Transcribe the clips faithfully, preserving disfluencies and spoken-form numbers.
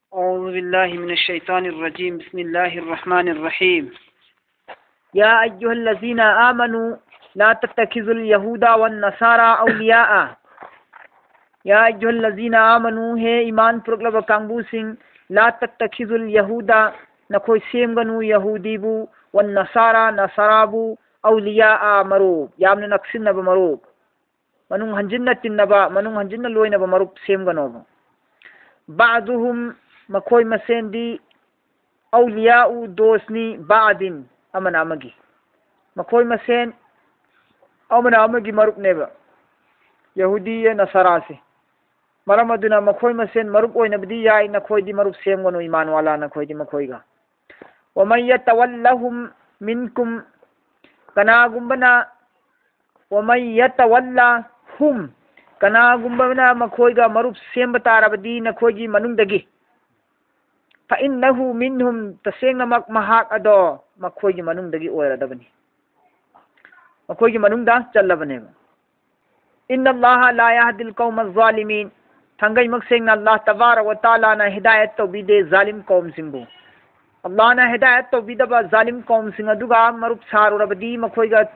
أعوذ بالله من الشيطان الرجيم. بسم الله الرحمن الرحيم. يا أيها الذين آمنوا لا تتخذوا اليهود والنصارى أولياء. يا أيها الذين آمنوا, ꯍꯦ ꯏꯃꯥꯟ ꯄꯨꯔꯛꯂꯕ ꯀꯥꯡꯕꯨꯁꯤꯡ, لا تتخذوا اليهود, ꯅꯈꯣꯏ ꯁꯦꯝꯒꯅꯨ ꯌꯍꯨꯗꯤꯕꯨ, والنصارى, ꯅꯁꯥꯔꯥꯕꯨ, أولياء, ꯃꯔꯨꯞ, ꯌꯥꯝꯅ ꯅꯛꯁꯤꯟꯅꯕ ꯃꯔꯨꯞ, ꯃꯅꯨꯡ ꯍꯟꯖꯤꯟꯅ ꯇꯤꯟꯅꯕ, ꯃꯅꯨꯡ ꯍꯟꯖꯤꯟꯅ ꯂꯣꯏꯅꯕ ꯃꯔꯨꯞ ꯁꯦꯝꯒꯅꯣꯕ꯫ بعضهم, ꯃꯈꯣꯏ ꯃꯁꯦꯟꯗꯤ, أولياء, دوستꯅꯤ, بعض, ꯑꯃꯅ ꯑꯃꯒꯤ, ꯃꯈꯣꯏ ꯃꯁꯦꯟ ꯑꯃꯅ ꯑꯃꯒꯤ ꯃꯔꯨꯞꯅꯦꯕ, ꯌꯍꯨꯗꯤ ꯅꯁꯥꯔꯥꯁꯦ꯫ ꯃꯔꯝ ꯑꯗꯨꯅ ꯃꯈꯣꯏ ꯃꯁꯦꯟ ꯃꯔꯨꯞ ꯑꯣꯏꯅꯕꯗꯤ ꯌꯥꯏ, ꯅꯈꯣꯏꯗꯤ ꯃꯔꯨꯞ ꯁꯦꯝꯒꯅꯨ, ꯏꯃꯥꯟ ꯋꯥꯂꯥ, ꯅꯈꯣꯏꯗꯤ ꯃꯈꯣꯏꯒ꯫ ومن يتولهم منكم, ꯀꯅꯥꯒꯨꯝꯕꯅ, ومن يتولهم, ꯀꯅꯥꯒꯨꯝꯕꯅ ꯃꯈꯣꯏꯒ ꯃꯔꯨꯞ ꯁꯦꯝꯕ ꯇꯥꯔꯕꯗꯤ ꯅꯈꯣꯏꯒꯤ ꯃꯅꯨꯡꯗꯒꯤ, فإنه منهم, ꯇꯁꯦꯡꯅꯃꯛ ꯃꯍꯥꯛ ꯑꯗꯣ ꯃꯈꯣꯏꯒꯤ ꯃꯅꯨꯡꯗꯒꯤ ꯑꯣꯏꯔꯗꯕꯅꯤ, ꯃꯈꯣꯏꯒꯤ ꯃꯅꯨꯡꯗ ꯆꯜꯂꯕꯅꯦꯕ꯫ إن الله لا يهدي القوم الظالمين. ꯊꯥꯡꯒꯩꯃꯛ ꯁꯦꯡꯅ ꯑꯜꯂꯥꯍ ꯇꯕꯥꯔꯛ ꯋ ꯇꯥꯂꯥꯅ ꯍꯤꯗꯥꯌꯠ ꯇꯧꯕꯤꯗꯦ ꯖꯥꯂꯤꯝ ꯀꯧꯝꯁꯤꯡꯕꯨ꯫ ꯑꯜꯂꯥꯍꯅ ꯍꯤꯗꯥꯌꯠ ꯇꯧꯕꯤꯗꯕ ꯖꯥꯂꯤꯝ ꯀꯧꯝꯁꯤꯡ ꯑꯗꯨꯒ ꯃꯔꯨꯞ ꯁꯥꯔꯨꯔꯕꯗꯤ, ꯃꯈꯣꯏꯒ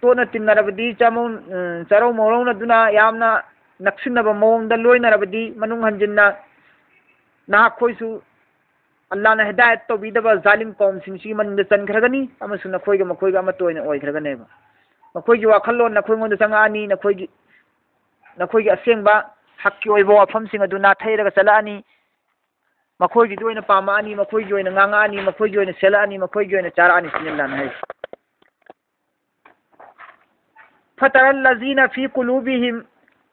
ꯇꯣꯠꯅ ꯇꯤꯟꯅꯔꯕꯗꯤ, ꯆꯃꯧ-, ꯎꯝ, ꯆꯔꯧ ꯃꯧꯔꯧꯅꯗꯨꯅ ꯌꯥꯝꯅ ꯅꯛꯁꯤꯟꯅꯕ ꯃꯑꯣꯡꯗ ꯂꯣꯏꯅꯔꯕꯗꯤ, ꯃꯅꯨꯡ ꯍꯟꯖꯤꯟꯅ ꯅꯍꯥꯛꯈꯣꯏꯁꯨ ꯑꯜꯂꯥꯍꯅ ꯍꯤꯗꯥꯌꯠ ꯇꯧꯕꯤꯗꯕ ꯖꯥꯂꯤꯝ ꯀꯧꯝꯁꯤꯡꯁꯤꯒꯤ ꯃꯅꯨꯡꯗ ꯆꯟꯈ꯭ꯔꯒꯅꯤ, ꯑꯃꯁꯨꯡ ꯅꯈꯣꯏꯒ ꯃꯈꯣꯏꯒ ꯑꯃꯠꯇ ꯑꯣꯏꯅ ꯑꯣꯏꯈ꯭ꯔꯒꯅꯦꯕ꯫ ꯃꯈꯣꯏꯒꯤ ꯋꯥꯈꯜꯂꯣꯟ ꯅꯈꯣꯏꯉꯣꯟꯗ ꯆꯪꯉꯛꯑꯅꯤ, ꯅꯈꯣꯏꯒꯤ, ꯅꯈꯣꯏꯒꯤ ꯑꯁꯦꯡꯕ ꯍꯛꯀꯤ ꯑꯣꯏꯕ ꯋꯥꯐꯝꯁꯤꯡ ꯑꯗꯨ ꯅꯥꯊꯩꯔꯒ ꯆꯠꯂꯛꯑꯅꯤ, ꯃꯈꯣꯏꯒꯤꯗꯨ ꯑꯣꯏꯅ ꯄꯥꯝꯃꯛꯑꯅꯤ, ꯃꯈꯣꯏꯒꯤ ꯑꯣꯏꯅ ꯉꯥꯡꯉꯛꯑꯅꯤ, ꯃꯈꯣꯏꯒꯤ ꯑꯣꯏꯅ ꯁꯦꯠꯂꯛꯑꯅꯤ, ꯃꯈꯣꯏꯒꯤ ꯑꯣꯏꯅ ꯆꯥꯔꯛꯑꯅꯤ ꯁꯤꯅꯤ ꯑꯜꯂꯥꯍꯅ ꯍꯥꯏꯔꯤꯁꯦ꯫ فترى الذين في قلوبهم،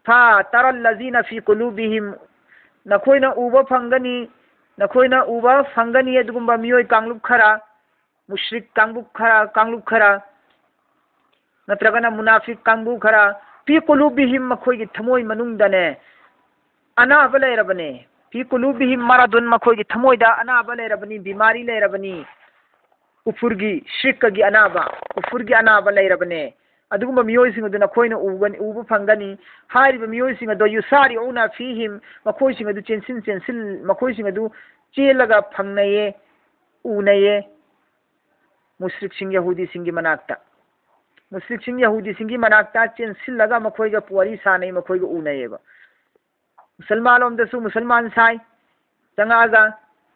فترى الذين في قلوبهم, ꯅꯈꯣꯏꯅ ꯎꯕ ꯐꯪꯒꯅꯤ, ꯅꯈꯣꯏꯅ ꯎꯕ ꯐꯪꯒꯅꯤ ꯑꯗꯨꯒꯨꯝꯕ ꯃꯤꯑꯣꯏ ꯀꯥꯡꯂꯨꯞ ꯈꯔ, ꯃꯨꯁ꯭ꯔꯤꯛ ꯀꯥꯡꯂꯨꯞ ꯈꯔ, ꯀꯥꯡꯂꯨꯞ ꯈꯔ, ꯅꯠꯇ꯭ꯔꯒꯅ ꯃꯨꯅꯥꯐꯤꯛ ꯀꯥꯡꯕꯨ ꯈꯔ, في قلوبهم, ꯃꯈꯣꯏꯒꯤ ꯊꯃꯣꯏ ꯃꯅꯨꯡꯗꯅꯦ ꯑꯅꯥꯕ ꯂꯩꯔꯕꯅꯦ꯫ في قلوبهم مرض, ꯃꯈꯣꯏꯒꯤ ꯊꯃꯣꯏꯗ ꯑꯅꯥꯕ ꯂꯩꯔꯕꯅꯤ, ꯕꯤꯃꯥꯔꯤ ꯂꯩꯔꯕꯅꯤ꯫ ꯀꯨꯐꯨꯔꯒꯤ, ꯁꯤꯔꯀꯒꯤ ꯑꯅꯥꯕ, ꯀꯨꯐꯨꯔꯒꯤ ꯑꯅꯥꯕ ꯂꯩꯔꯕꯅꯦ꯫ ꯑꯗꯨꯒꯨꯝꯕ ꯃꯤꯑꯣꯏꯁꯤꯡ ꯑꯗꯨ ꯅꯈꯣꯏꯅ ꯎꯒꯅꯤ, ꯎꯕ ꯐꯪꯒꯅꯤ꯫ ꯍꯥꯏꯔꯤꯕ ꯃꯤꯑꯣꯏꯁꯤꯡ ꯑꯗꯣ ꯌꯨꯁꯥꯔꯤꯎꯅ ꯐꯤꯍꯤꯝ, ꯃꯈꯣꯏꯁꯤꯡ ꯑꯗꯨ ꯆꯦꯟꯁꯤꯟ ꯆꯦꯟꯁꯤꯜ-, ꯃꯈꯣꯏꯁꯤꯡ ꯑꯗꯨ ꯆꯦꯜꯂꯒ ꯐꯪꯅꯩꯌꯦ, ꯎꯅꯩꯌꯦ꯫ ꯃꯨꯁ꯭ꯔꯤꯛꯁꯤꯡ, ꯌꯍꯨꯗꯤꯁꯤꯡꯒꯤ ꯃꯅꯥꯛꯇ, ꯃꯨꯁ꯭ꯔꯤꯛꯁꯤꯡ, ꯌꯍꯨꯗꯤꯁꯤꯡꯒꯤ ꯃꯅꯥꯛꯇ ꯆꯦꯟꯁꯤꯜꯂꯒ ꯃꯈꯣꯏꯒ ꯋꯥꯔꯤ ꯁꯥꯟꯅꯩ, ꯃꯈꯣꯏꯒ ꯎꯅꯩꯌꯦꯕ꯫ ꯃꯨꯁꯜꯃꯥꯟ ꯂꯣꯝꯗꯁꯨ ꯃꯨꯁꯜꯃꯥꯟ ꯁꯥꯏ ꯆꯪꯉꯛꯑꯒ,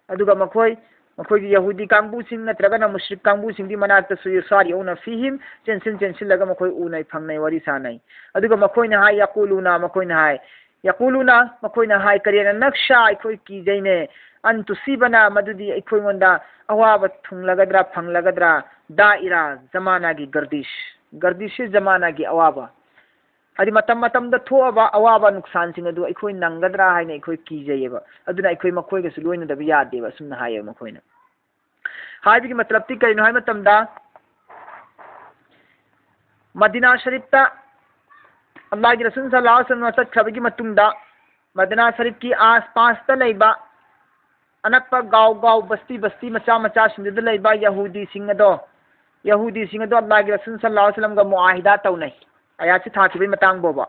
ꯑꯗꯨꯒ ꯃꯈꯣꯏ, ꯃꯈꯣꯏꯒꯤ ꯌꯍꯨꯗꯤ ꯀꯥꯡꯕꯨꯁꯤꯡ ꯅꯠꯇ꯭ꯔꯒꯅ ꯃꯨꯁ꯭ꯔꯤꯛ ꯀꯥꯡꯕꯨꯁꯤꯡꯒꯤ ꯃꯅꯥꯛꯇꯁꯨ ꯌꯨꯁꯥꯔꯤꯎꯅ ꯐꯤꯍꯤꯝ, ꯆꯦꯟꯁꯤꯟ ꯆꯦꯟꯁꯤꯜꯂꯒ ꯃꯈꯣꯏ ꯎꯅꯩ, ꯐꯪꯅꯩ, ꯋꯥꯔꯤ ꯁꯥꯟꯅꯩ꯫ ꯑꯗꯨꯒ ꯃꯈꯣꯏꯅ ꯍꯥꯏ, ꯌꯥꯀꯨꯂꯨꯅ, ꯃꯈꯣꯏꯅ ꯍꯥꯏ, ꯌꯥꯀꯨꯂꯨꯅ, ꯃꯈꯣꯏꯅ ꯍꯥꯏ, ꯀꯔꯤꯅ ꯅꯛꯁꯥ, ꯑꯩꯈꯣꯏ ꯀꯤꯖꯩꯅꯦ, ꯑꯟ ꯇꯨꯁꯤꯕꯅ, ꯃꯗꯨꯗꯤ ꯑꯩꯈꯣꯏꯉꯣꯟꯗ ꯑꯋꯥꯕ ꯊꯨꯡꯂꯒꯗ꯭ꯔꯥ, ꯐꯪꯂꯒꯗ꯭ꯔꯥ, ꯗꯥꯏꯔꯥ ꯖꯃꯥꯅꯥꯒꯤ ꯒꯔꯗꯤꯁ, ꯒꯔꯗꯤꯁꯁꯤ ꯖꯃꯥꯅꯥꯒꯤ ꯑꯋꯥꯕ, ꯍꯥꯏꯗꯤ ꯃꯇꯝ ꯃꯇꯝꯗ ꯊꯣꯛꯑꯕ ꯑꯋꯥꯕ ꯅꯨꯡꯁꯥꯟꯁꯤꯡ ꯑꯗꯨ ꯑꯩꯈꯣꯏ ꯅꯪꯒꯗ꯭ꯔꯥ ꯍꯥꯏꯅ ꯑꯩꯈꯣꯏ ꯀꯤꯖꯩꯌꯦꯕ꯫ ꯑꯗꯨꯅ ꯑꯩꯈꯣꯏ ꯃꯈꯣꯏꯒꯁꯨ ꯂꯣꯏꯅꯗꯕ ꯌꯥꯗꯦꯕ, ꯑꯁꯨꯝꯅ ꯍꯥꯏꯌꯦꯕ ꯃꯈꯣꯏꯅ꯫ ꯍꯥꯏꯕꯒꯤ ꯃꯇꯂꯕꯇꯤ ꯀꯔꯤꯅꯣ ꯍꯥꯏꯕ ꯃꯇꯝꯗ, ꯃꯗꯤꯅꯥ ꯁꯔꯤꯐꯇ ꯑꯜꯂꯥꯍꯒꯤ ꯔꯁꯨꯜ ꯁꯜꯂꯜꯂꯥꯍꯨ ꯑꯂꯩꯍꯤ ꯋꯁꯜꯂꯝ ꯆꯠꯈ꯭ꯔꯕꯒꯤ ꯃꯇꯨꯡꯗ, ꯃꯗꯤꯅꯥ ꯁꯔꯤꯐꯀꯤ ꯑꯥꯁꯄꯥꯁꯇ ꯂꯩꯕ ꯑꯅꯛꯄ ꯒꯥꯎ ꯒꯥꯎ, ꯕꯁꯇꯤ ꯕꯁꯇꯤ, ꯃꯆꯥ ꯃꯆꯥꯁꯤꯡꯗꯨꯗ ꯂꯩꯕ ꯌꯍꯨꯗꯤꯁꯤꯡ ꯑꯗꯣ, ꯌꯍꯨꯗꯤꯁꯤꯡ ꯑꯗꯣ ꯑꯜꯂꯥꯍꯒꯤ ꯔꯁꯨꯜ ꯁꯜꯂꯜꯂꯥꯍꯨ ꯑꯂꯩꯍꯤ ꯋꯁꯜꯂꯝꯒ ꯃꯨꯑꯥꯍꯤꯗꯥ ꯇꯧꯅꯩ꯫ ꯑꯌꯥꯠꯁꯤ ꯊꯥꯈꯤꯕꯒꯤ ꯃꯇꯥꯡ ꯐꯥꯎꯕ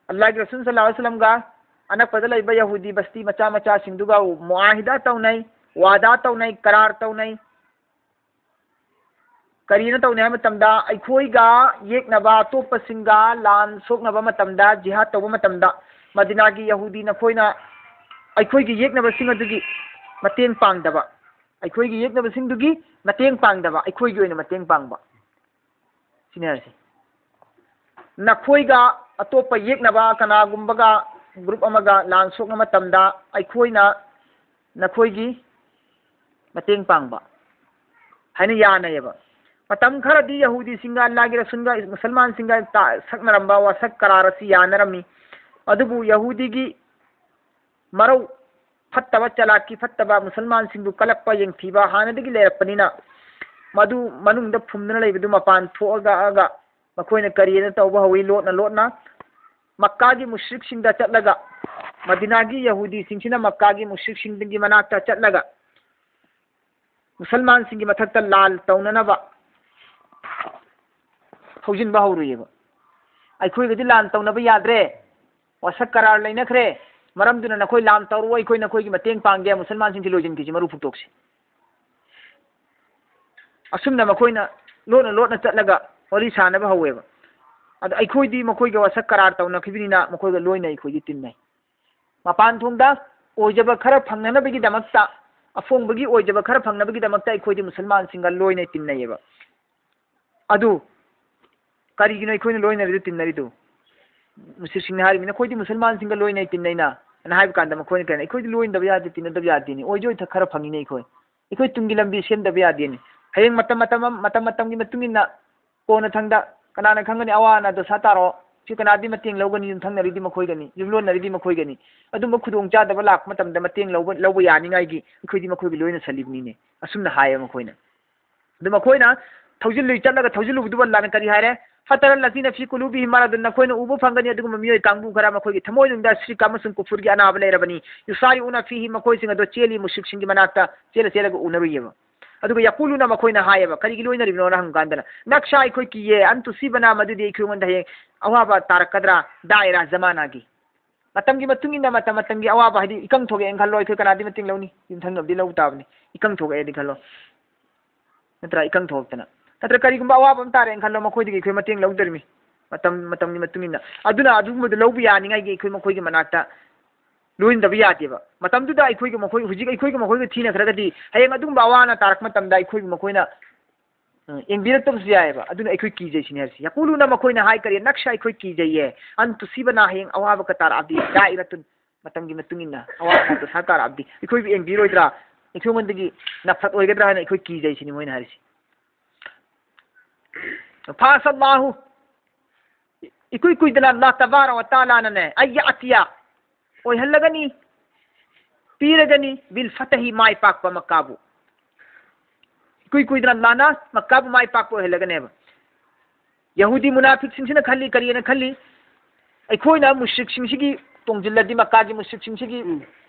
ꯑꯜꯂꯥꯍꯒꯤ ꯔꯁꯨꯜ ꯁꯜꯂꯜꯂꯥꯍꯨ ꯑꯂꯩꯍꯤ ꯋꯁꯜꯂꯝꯒ ꯑꯅꯛꯄꯗ ꯂꯩꯕ ꯌꯍꯨꯗꯤ ꯕꯁꯇꯤ ꯃꯆꯥ ꯃꯆꯥꯁꯤꯡꯗꯨꯒ ꯃꯨꯑꯥꯍꯤꯗꯥ ꯇꯧꯅꯩ, ꯋꯥꯗꯥ ꯇꯧꯅꯩ, ꯀꯔꯥꯔ ꯇꯧꯅꯩ꯫ ꯀꯔꯤꯅ ꯇꯧꯅꯤ ꯍꯥꯏꯕ ꯃꯇꯝꯗ, ꯑꯩꯈꯣꯏꯒ ꯌꯦꯛꯅꯕ ꯑꯇꯣꯞꯄꯁꯤꯡꯒ ꯂꯥꯟ ꯁꯣꯛꯅꯕ ꯃꯇꯝꯗ, ꯖꯤꯍꯥꯗ ꯇꯧꯕ ꯃꯇꯝꯗ, ꯃꯗꯤꯅꯥꯒꯤ ꯌꯍꯨꯗꯤ ꯅꯈꯣꯏꯅ ꯑꯩꯈꯣꯏꯒꯤ ꯌꯦꯛꯅꯕꯁꯤꯡ ꯑꯗꯨꯒꯤ ꯃꯇꯦꯡ ꯄꯥꯡꯗꯕ, ꯑꯩꯈꯣꯏꯒꯤ ꯌꯦꯛꯅꯕꯁꯤꯡꯗꯨꯒꯤ ꯃꯇꯦꯡ ꯄꯥꯡꯗꯕ, ꯑꯩꯈꯣꯏꯒꯤ ꯑꯣꯏꯅ ꯃꯇꯦꯡ ꯄꯥꯡꯕ꯫ ꯁꯤꯅꯤ ꯍꯥꯏꯔꯤꯁꯦ꯫ ꯅꯈꯣꯏꯒ ꯑꯇꯣꯞꯄ ꯌꯦꯛꯅꯕ ꯀꯅꯥꯒꯨꯝꯕꯒ, ꯒ꯭ꯔꯨꯞ ꯑꯃꯒ ꯂꯥꯟ ꯁꯣꯛꯅ ꯃꯇꯝꯗ ꯑꯩꯈꯣꯏꯅ ꯅꯈꯣꯏꯒꯤ ꯃꯇꯦꯡ ꯄꯥꯡꯕ ꯍꯥꯏꯅ ꯌꯥꯅꯩꯌꯦꯕ꯫ ꯃꯇꯝ ꯈꯔꯗꯤ ꯌꯍꯨꯗꯤꯁꯤꯡꯒ ꯑꯜꯂꯥꯍꯒꯤ ꯔꯁꯨꯜꯒ ꯃꯨꯁꯜꯃꯥꯟꯁꯤꯡꯒ ꯇ-, ꯁꯛꯅꯔꯝꯕ ꯋꯥꯁꯛ ꯀꯔꯥꯔ ꯑꯁꯤ ꯌꯥꯅꯔꯝꯃꯤ꯫ ꯑꯗꯨꯕꯨ ꯌꯍꯨꯗꯤꯒꯤ ꯃꯔꯧ ꯐꯠꯇꯕ, ꯆꯂꯥꯛꯀꯤ ꯐꯠꯇꯕ, ꯃꯨꯁꯜꯃꯥꯟꯁꯤꯡꯕꯨ ꯀꯂꯛꯄ, ꯌꯦꯡꯊꯤꯕ ꯍꯥꯟꯅꯗꯒꯤ ꯂꯩꯔꯛꯄꯅꯤꯅ, ꯃꯗꯨ ꯃꯅꯨꯡꯗ ꯐꯨꯝꯗꯨꯅ ꯂꯩꯕꯗꯨ ꯃꯄꯥꯟ ꯊꯣꯛꯑꯒ, ꯑꯒ ꯃꯈꯣꯏꯅ ꯀꯔꯤꯅ ꯇꯧꯕ ꯍꯧꯏ? ꯂꯣꯠꯅ ꯂꯣꯠꯅ ꯃꯛꯀꯥꯒꯤ ꯃꯨꯁ꯭ꯔꯤꯛꯁꯤꯡꯗ ꯆꯠꯂꯒ, ꯃꯗꯤꯅꯥꯒꯤ ꯌꯍꯨꯗꯤꯁꯤꯡꯁꯤꯅ ꯃꯛꯀꯥꯒꯤ ꯃꯨꯁ꯭ꯔꯤꯛꯁꯤꯡꯒꯤ ꯃꯅꯥꯛꯇ ꯆꯠꯂꯒ ꯃꯨꯁꯜꯃꯥꯟꯁꯤꯡꯒꯤ ꯃꯊꯛꯇ ꯂꯥꯜ ꯇꯧꯅꯅꯕ ꯊꯧꯖꯤꯟꯕ ꯍꯧꯔꯨꯏꯌꯦꯕ꯫ ꯑꯩꯈꯣꯏꯒꯗꯤ ꯂꯥꯟ ꯇꯧꯅꯕ ꯌꯥꯗ꯭ꯔꯦ, ꯋꯥꯁꯛ ꯀꯔꯥꯔ ꯂꯩꯅꯈ꯭ꯔꯦ, ꯃꯔꯝꯗꯨꯅ ꯅꯈꯣꯏ ꯂꯥꯟ ꯇꯧꯔꯨ, ꯑꯩꯈꯣꯏ ꯅꯈꯣꯏꯒꯤ ꯃꯇꯦꯡ ꯄꯥꯡꯒꯦ, ꯃꯨꯁꯜꯃꯥꯟꯁꯤꯡꯁꯤ ꯂꯣꯏꯁꯤꯟꯈꯤꯁꯤ, ꯃꯔꯨ ꯐꯨꯛꯇꯣꯛꯁꯤ꯫ ꯑꯁꯨꯝꯅ ꯃꯈꯣꯏꯅ ꯂꯣꯟꯅ ꯂꯣꯟꯅ ꯆꯠꯂꯒ ꯋꯥꯔꯤ ꯁꯥꯟꯅꯕ ꯍꯧꯋꯦꯕ꯫ ꯑꯗꯣ ꯑꯩꯈꯣꯏꯗꯤ ꯃꯈꯣꯏꯒ ꯋꯥꯁꯛ ꯀꯔꯥꯔ ꯇꯧꯅꯈꯤꯕꯅꯤꯅ ꯃꯈꯣꯏꯒ ꯂꯣꯏꯅ ꯑꯩꯈꯣꯏꯗꯤ ꯇꯤꯟꯅꯩ꯫ ꯃꯄꯥꯟ ꯊꯣꯡꯗ ꯑꯣꯏꯖꯕ ꯈꯔ ꯐꯪꯅꯅꯕꯒꯤꯗꯃꯛꯇ, ꯑꯐꯣꯡꯕꯒꯤ ꯑꯣꯏꯖꯕ ꯈꯔ ꯐꯪꯅꯕꯒꯤꯗꯃꯛꯇ ꯑꯩꯈꯣꯏꯗꯤ ꯃꯨꯁꯜꯃꯥꯟꯁꯤꯡꯒ ꯂꯣꯏꯅ ꯇꯤꯟꯅꯩꯌꯦꯕ꯫ ꯑꯗꯨ ꯀꯔꯤꯒꯤꯅꯣ ꯑꯩꯈꯣꯏꯅ ꯂꯣꯏꯅꯔꯤꯗꯨ, ꯇꯤꯟꯅꯔꯤꯗꯨ? ꯃꯨꯁꯂꯤꯝꯁꯤꯡꯅ ꯍꯥꯏꯔꯤꯕꯅꯤ, "ꯑꯩꯈꯣꯏꯗꯤ ꯃꯨꯁꯜꯃꯥꯟꯁꯤꯡꯒ ꯂꯣꯏꯅꯩ, ꯇꯤꯟꯅꯩꯅ" ꯑꯅ ꯍꯥꯏꯕ ꯀꯥꯟꯗ ꯃꯈꯣꯏꯅ ꯀꯩꯅꯣ, "ꯑꯩꯈꯣꯏꯗꯤ ꯂꯣꯏꯅꯗꯕ ꯌꯥꯗꯦ, ꯇꯤꯟꯅꯗꯕ ꯌꯥꯗꯦꯅꯤ, ꯑꯣꯏꯖ ꯑꯣꯏꯊꯛ ꯈꯔ ꯐꯪꯉꯤꯅꯦ ꯑꯩꯈꯣꯏ, ꯑꯩꯈꯣꯏ ꯇꯨꯡꯒꯤ ꯂꯝꯕꯤ ꯁꯦꯝꯗꯕ ꯌꯥꯗꯦꯅꯤ"꯫ ꯍꯌꯦꯡ ꯃꯇꯝ, ꯃꯇꯝ ꯑꯃ-, ꯃꯇꯝ ꯃꯇꯝꯒꯤ ꯃꯇꯨꯡ ꯏꯟꯅ ꯀꯣꯟꯅ ꯊꯪꯗ ꯀꯅꯥꯅ ꯈꯪꯒꯅꯤ, ꯑꯋꯥ ꯑꯅꯥ ꯗꯣꯁꯥ ꯇꯥꯔꯣ, ꯁꯤ ꯀꯅꯥꯗꯤ ꯃꯇꯦꯡ ꯂꯧꯒꯅꯤ? ꯌꯨꯝꯊꯪꯅꯔꯤꯗꯤ ꯃꯈꯣꯏꯒꯅꯤ, ꯌꯨꯝꯂꯣꯟꯅꯔꯤꯗꯤ ꯃꯈꯣꯏꯒꯅꯤ꯫ ꯑꯗꯨꯝꯕ ꯈꯨꯗꯣꯡꯆꯥꯗꯕ ꯂꯥꯛꯄ ꯃꯇꯝꯗ ꯃꯇꯦꯡ ꯂꯧꯕ, ꯂꯧꯕ ꯌꯥꯅꯤꯡꯉꯥꯏꯒꯤ ꯑꯩꯈꯣꯏꯗꯤ ꯃꯈꯣꯏꯒꯤ ꯂꯣꯏꯅ ꯁꯜꯂꯤꯕꯅꯤꯅꯦ꯫ ꯑꯁꯨꯝꯅ ꯍꯥꯏꯌꯦ ꯃꯈꯣꯏꯅ꯫ ꯑꯗꯨ ꯃꯈꯣꯏꯅ ꯊꯧꯖꯤꯜꯂꯨꯏ ꯆꯠꯂꯒ ꯊꯧꯖꯤꯜꯂꯨꯕꯗꯨꯕꯨ ꯑꯜꯂꯥꯅ ꯀꯔꯤ ꯍꯥꯏꯔꯦ? "فترى الذين في قلوبهم مرض"꯫ ꯅꯈꯣꯏꯅ ꯎꯕ ꯐꯪꯒꯅꯤ ꯑꯗꯨꯒꯨꯝꯕ ꯃꯤꯑꯣꯏ ꯀꯥꯡꯕꯨ ꯈꯔ ꯃꯈꯣꯏꯒꯤ ꯊꯃꯣꯏꯅꯨꯡꯗ ꯁꯤꯔꯛ ꯑꯃꯁꯨꯡ ꯀꯨꯐꯨꯔꯒꯤ ꯑꯅꯥꯕ ꯂꯩꯔꯕꯅꯤ꯫ "يسارعون فيه"꯫ ꯃꯈꯣꯏꯁꯤꯡ ꯑꯗꯣ ꯆꯦꯜꯂꯤ, ꯃꯨꯁ꯭ꯔꯤꯛꯁꯤꯡꯒꯤ ꯃꯅꯥꯛꯇ ꯆꯦꯜꯂ ꯆꯦꯜꯂꯒ ꯎꯅꯔꯨꯏꯌꯦꯕ꯫ ꯑꯗꯨꯒ "يقولون"꯫ ꯃꯈꯣꯏꯅ ꯍꯥꯏꯌꯦꯕ, ꯀꯔꯤꯒꯤ ꯂꯣꯏꯅꯔꯤꯕꯅꯣꯅ ꯍꯪꯀꯥꯟꯗꯅ, "نخشى"꯫ ꯑꯩꯈꯣꯏ ꯀꯤꯌꯦ, "أن تصيبنا"꯫ ꯃꯗꯨꯗꯤ ꯑꯩꯈꯣꯏꯉꯣꯟꯗ ꯍꯌꯦꯡ ꯑꯋꯥꯕ ꯇꯥꯔꯛꯀꯗ꯭ꯔꯥ, "دائرة"꯫ ꯖꯃꯥꯅꯥꯒꯤ ꯃꯇꯝꯒꯤ ꯃꯇꯨꯡ ꯏꯟꯅ, ꯃꯇꯝ ꯃꯇꯝꯒꯤ ꯑꯋꯥꯕ, ꯍꯥꯏꯗꯤ ꯏꯀꯪ ꯊꯣꯛꯑꯦꯅ ꯈꯜꯂꯣ, ꯑꯩꯈꯣꯏ ꯀꯅꯥꯗꯤ ꯃꯇꯦꯡ ꯂꯧꯅꯤ? ꯌꯨꯝꯊꯪꯅꯕꯗꯤ ꯂꯧꯕ ꯇꯥꯕꯅꯤ, ꯏꯀꯪ ꯊꯣꯛꯑꯦꯗꯤ ꯈꯜꯂꯣ, ꯅꯠꯇ꯭ꯔꯥ? ꯏꯀꯪ ꯊꯣꯛꯇꯅ, ꯅꯠꯇ꯭ꯔ ꯀꯔꯤꯒꯨꯝꯕ ꯑꯋꯥꯕ ꯑꯃ ꯇꯥꯔꯦꯅ ꯈꯜꯂꯣ, ꯃꯈꯣꯏꯗꯒꯤ ꯑꯩꯈꯣꯏ ꯃꯇꯦꯡ ꯂꯧꯗꯣꯔꯤꯃꯤ, ꯃꯇꯝ ꯃꯇꯝꯒꯤ ꯃꯇꯨꯡ ꯏꯟꯅ꯫ ꯑꯗꯨꯅ ꯑꯗꯨꯒꯨꯝꯕꯗꯨ ꯂꯧꯕ ꯌꯥꯅꯤꯡꯉꯥꯏꯒꯤ ꯑꯩꯈꯣꯏ ꯃꯈꯣꯏꯒꯤ ꯃꯅꯥꯛꯇ ꯂꯣꯏꯅꯗꯕ ꯌꯥꯗꯦꯕ꯫ ꯃꯇꯝꯗꯨꯗ ꯑꯩꯈꯣꯏꯒ ꯃꯈꯣꯏ, ꯍꯧꯖꯤꯛ ꯑꯩꯈꯣꯏꯒ ꯃꯈꯣꯏꯒ ꯊꯤꯅꯈ꯭ꯔꯒꯗꯤ, ꯍꯌꯦꯡ ꯑꯗꯨꯒꯨꯝꯕ ꯑꯋꯥ ꯑꯅꯥ ꯇꯥꯔꯛꯄ ꯃꯇꯝꯗ ꯑꯩꯈꯣꯏꯒ ꯃꯈꯣꯏꯅ ꯑ, ꯌꯦꯡꯕꯤꯔꯛꯇꯕꯁꯨ ꯌꯥꯏꯑꯕ꯫ ꯑꯗꯨꯅ ꯑꯩꯈꯣꯏ ꯀꯤꯖꯩ ꯁꯤꯅꯤ ꯍꯥꯏꯔꯤꯁꯤ꯫ "يقولون"꯫ ꯃꯈꯣꯏꯅ ꯍꯥꯏ ꯀꯔꯤ? "نخشى"꯫ ꯑꯩꯈꯣꯏ ꯀꯤꯖꯩꯌꯦ꯫ "أن تصيبنا"꯫ ꯍꯌꯦꯡ ꯑꯋꯥꯕꯒ ꯇꯥꯔꯛꯑꯕꯗꯤ꯫ "دائرة"꯫ ꯃꯇꯝꯒꯤ ꯃꯇꯨꯡ ꯏꯟꯅ ꯑꯋꯥꯕ ꯗꯣꯁꯥ ꯇꯥꯔꯛꯑꯕꯗꯤ ꯑꯩꯈꯣꯏꯕꯨ ꯌꯦꯡꯕꯤꯔꯣꯏꯗ꯭ꯔꯥ? ꯑꯩꯈꯣꯏꯉꯣꯟꯗꯒꯤ ꯅꯐꯔꯠ ꯑꯣꯏꯒꯗ꯭ꯔꯥ ꯍꯥꯏꯅ ꯑꯩꯈꯣꯏ ꯀꯤꯖꯩ ꯁꯤꯅꯤ ꯃꯣꯏꯅ ꯍꯥꯏꯔꯤꯁꯤ꯫ "فعسى الله"꯫ ꯏꯀꯨꯏ ꯀꯨꯏꯗꯅ ꯑꯜꯂꯥꯍ ꯇꯕꯥꯔꯛ ꯋ ꯇꯥꯂꯥꯅꯅꯦ, "أن يأتي"꯫ ꯑꯣꯏꯍꯜꯂꯒꯅꯤ, ꯄꯤꯔꯒꯅꯤ, "بالفتح"꯫ ꯃꯥꯏ ꯄꯥꯛꯄ ꯃꯛꯀꯥꯕꯨ꯫ ꯏꯀꯨꯏ ꯀꯨꯏꯗꯅ ꯑꯜꯂꯥꯍꯅ ꯃꯛꯀꯥꯕꯨ ꯃꯥꯏ ꯄꯥꯛꯄ ꯑꯣꯏꯍꯜꯂꯒꯅꯦꯕ꯫ ꯌꯍꯨꯗꯤ ꯃꯨꯅꯥꯐꯤꯛꯁꯤꯡꯁꯤꯅ ꯈꯜꯂꯤ, ꯀꯔꯤꯅ ꯈꯜꯂꯤ? ꯑꯩꯈꯣꯏꯅ ꯃꯨꯁ꯭ꯔꯤꯛꯁꯤꯡꯁꯤꯒꯤ ꯇꯣꯡꯁꯤꯜꯂꯗꯤ, ꯃꯛꯀꯥꯒꯤ ꯃꯨꯁ꯭ꯔꯤꯛꯁꯤꯡꯁꯤꯒꯤ ꯎꯝ꯫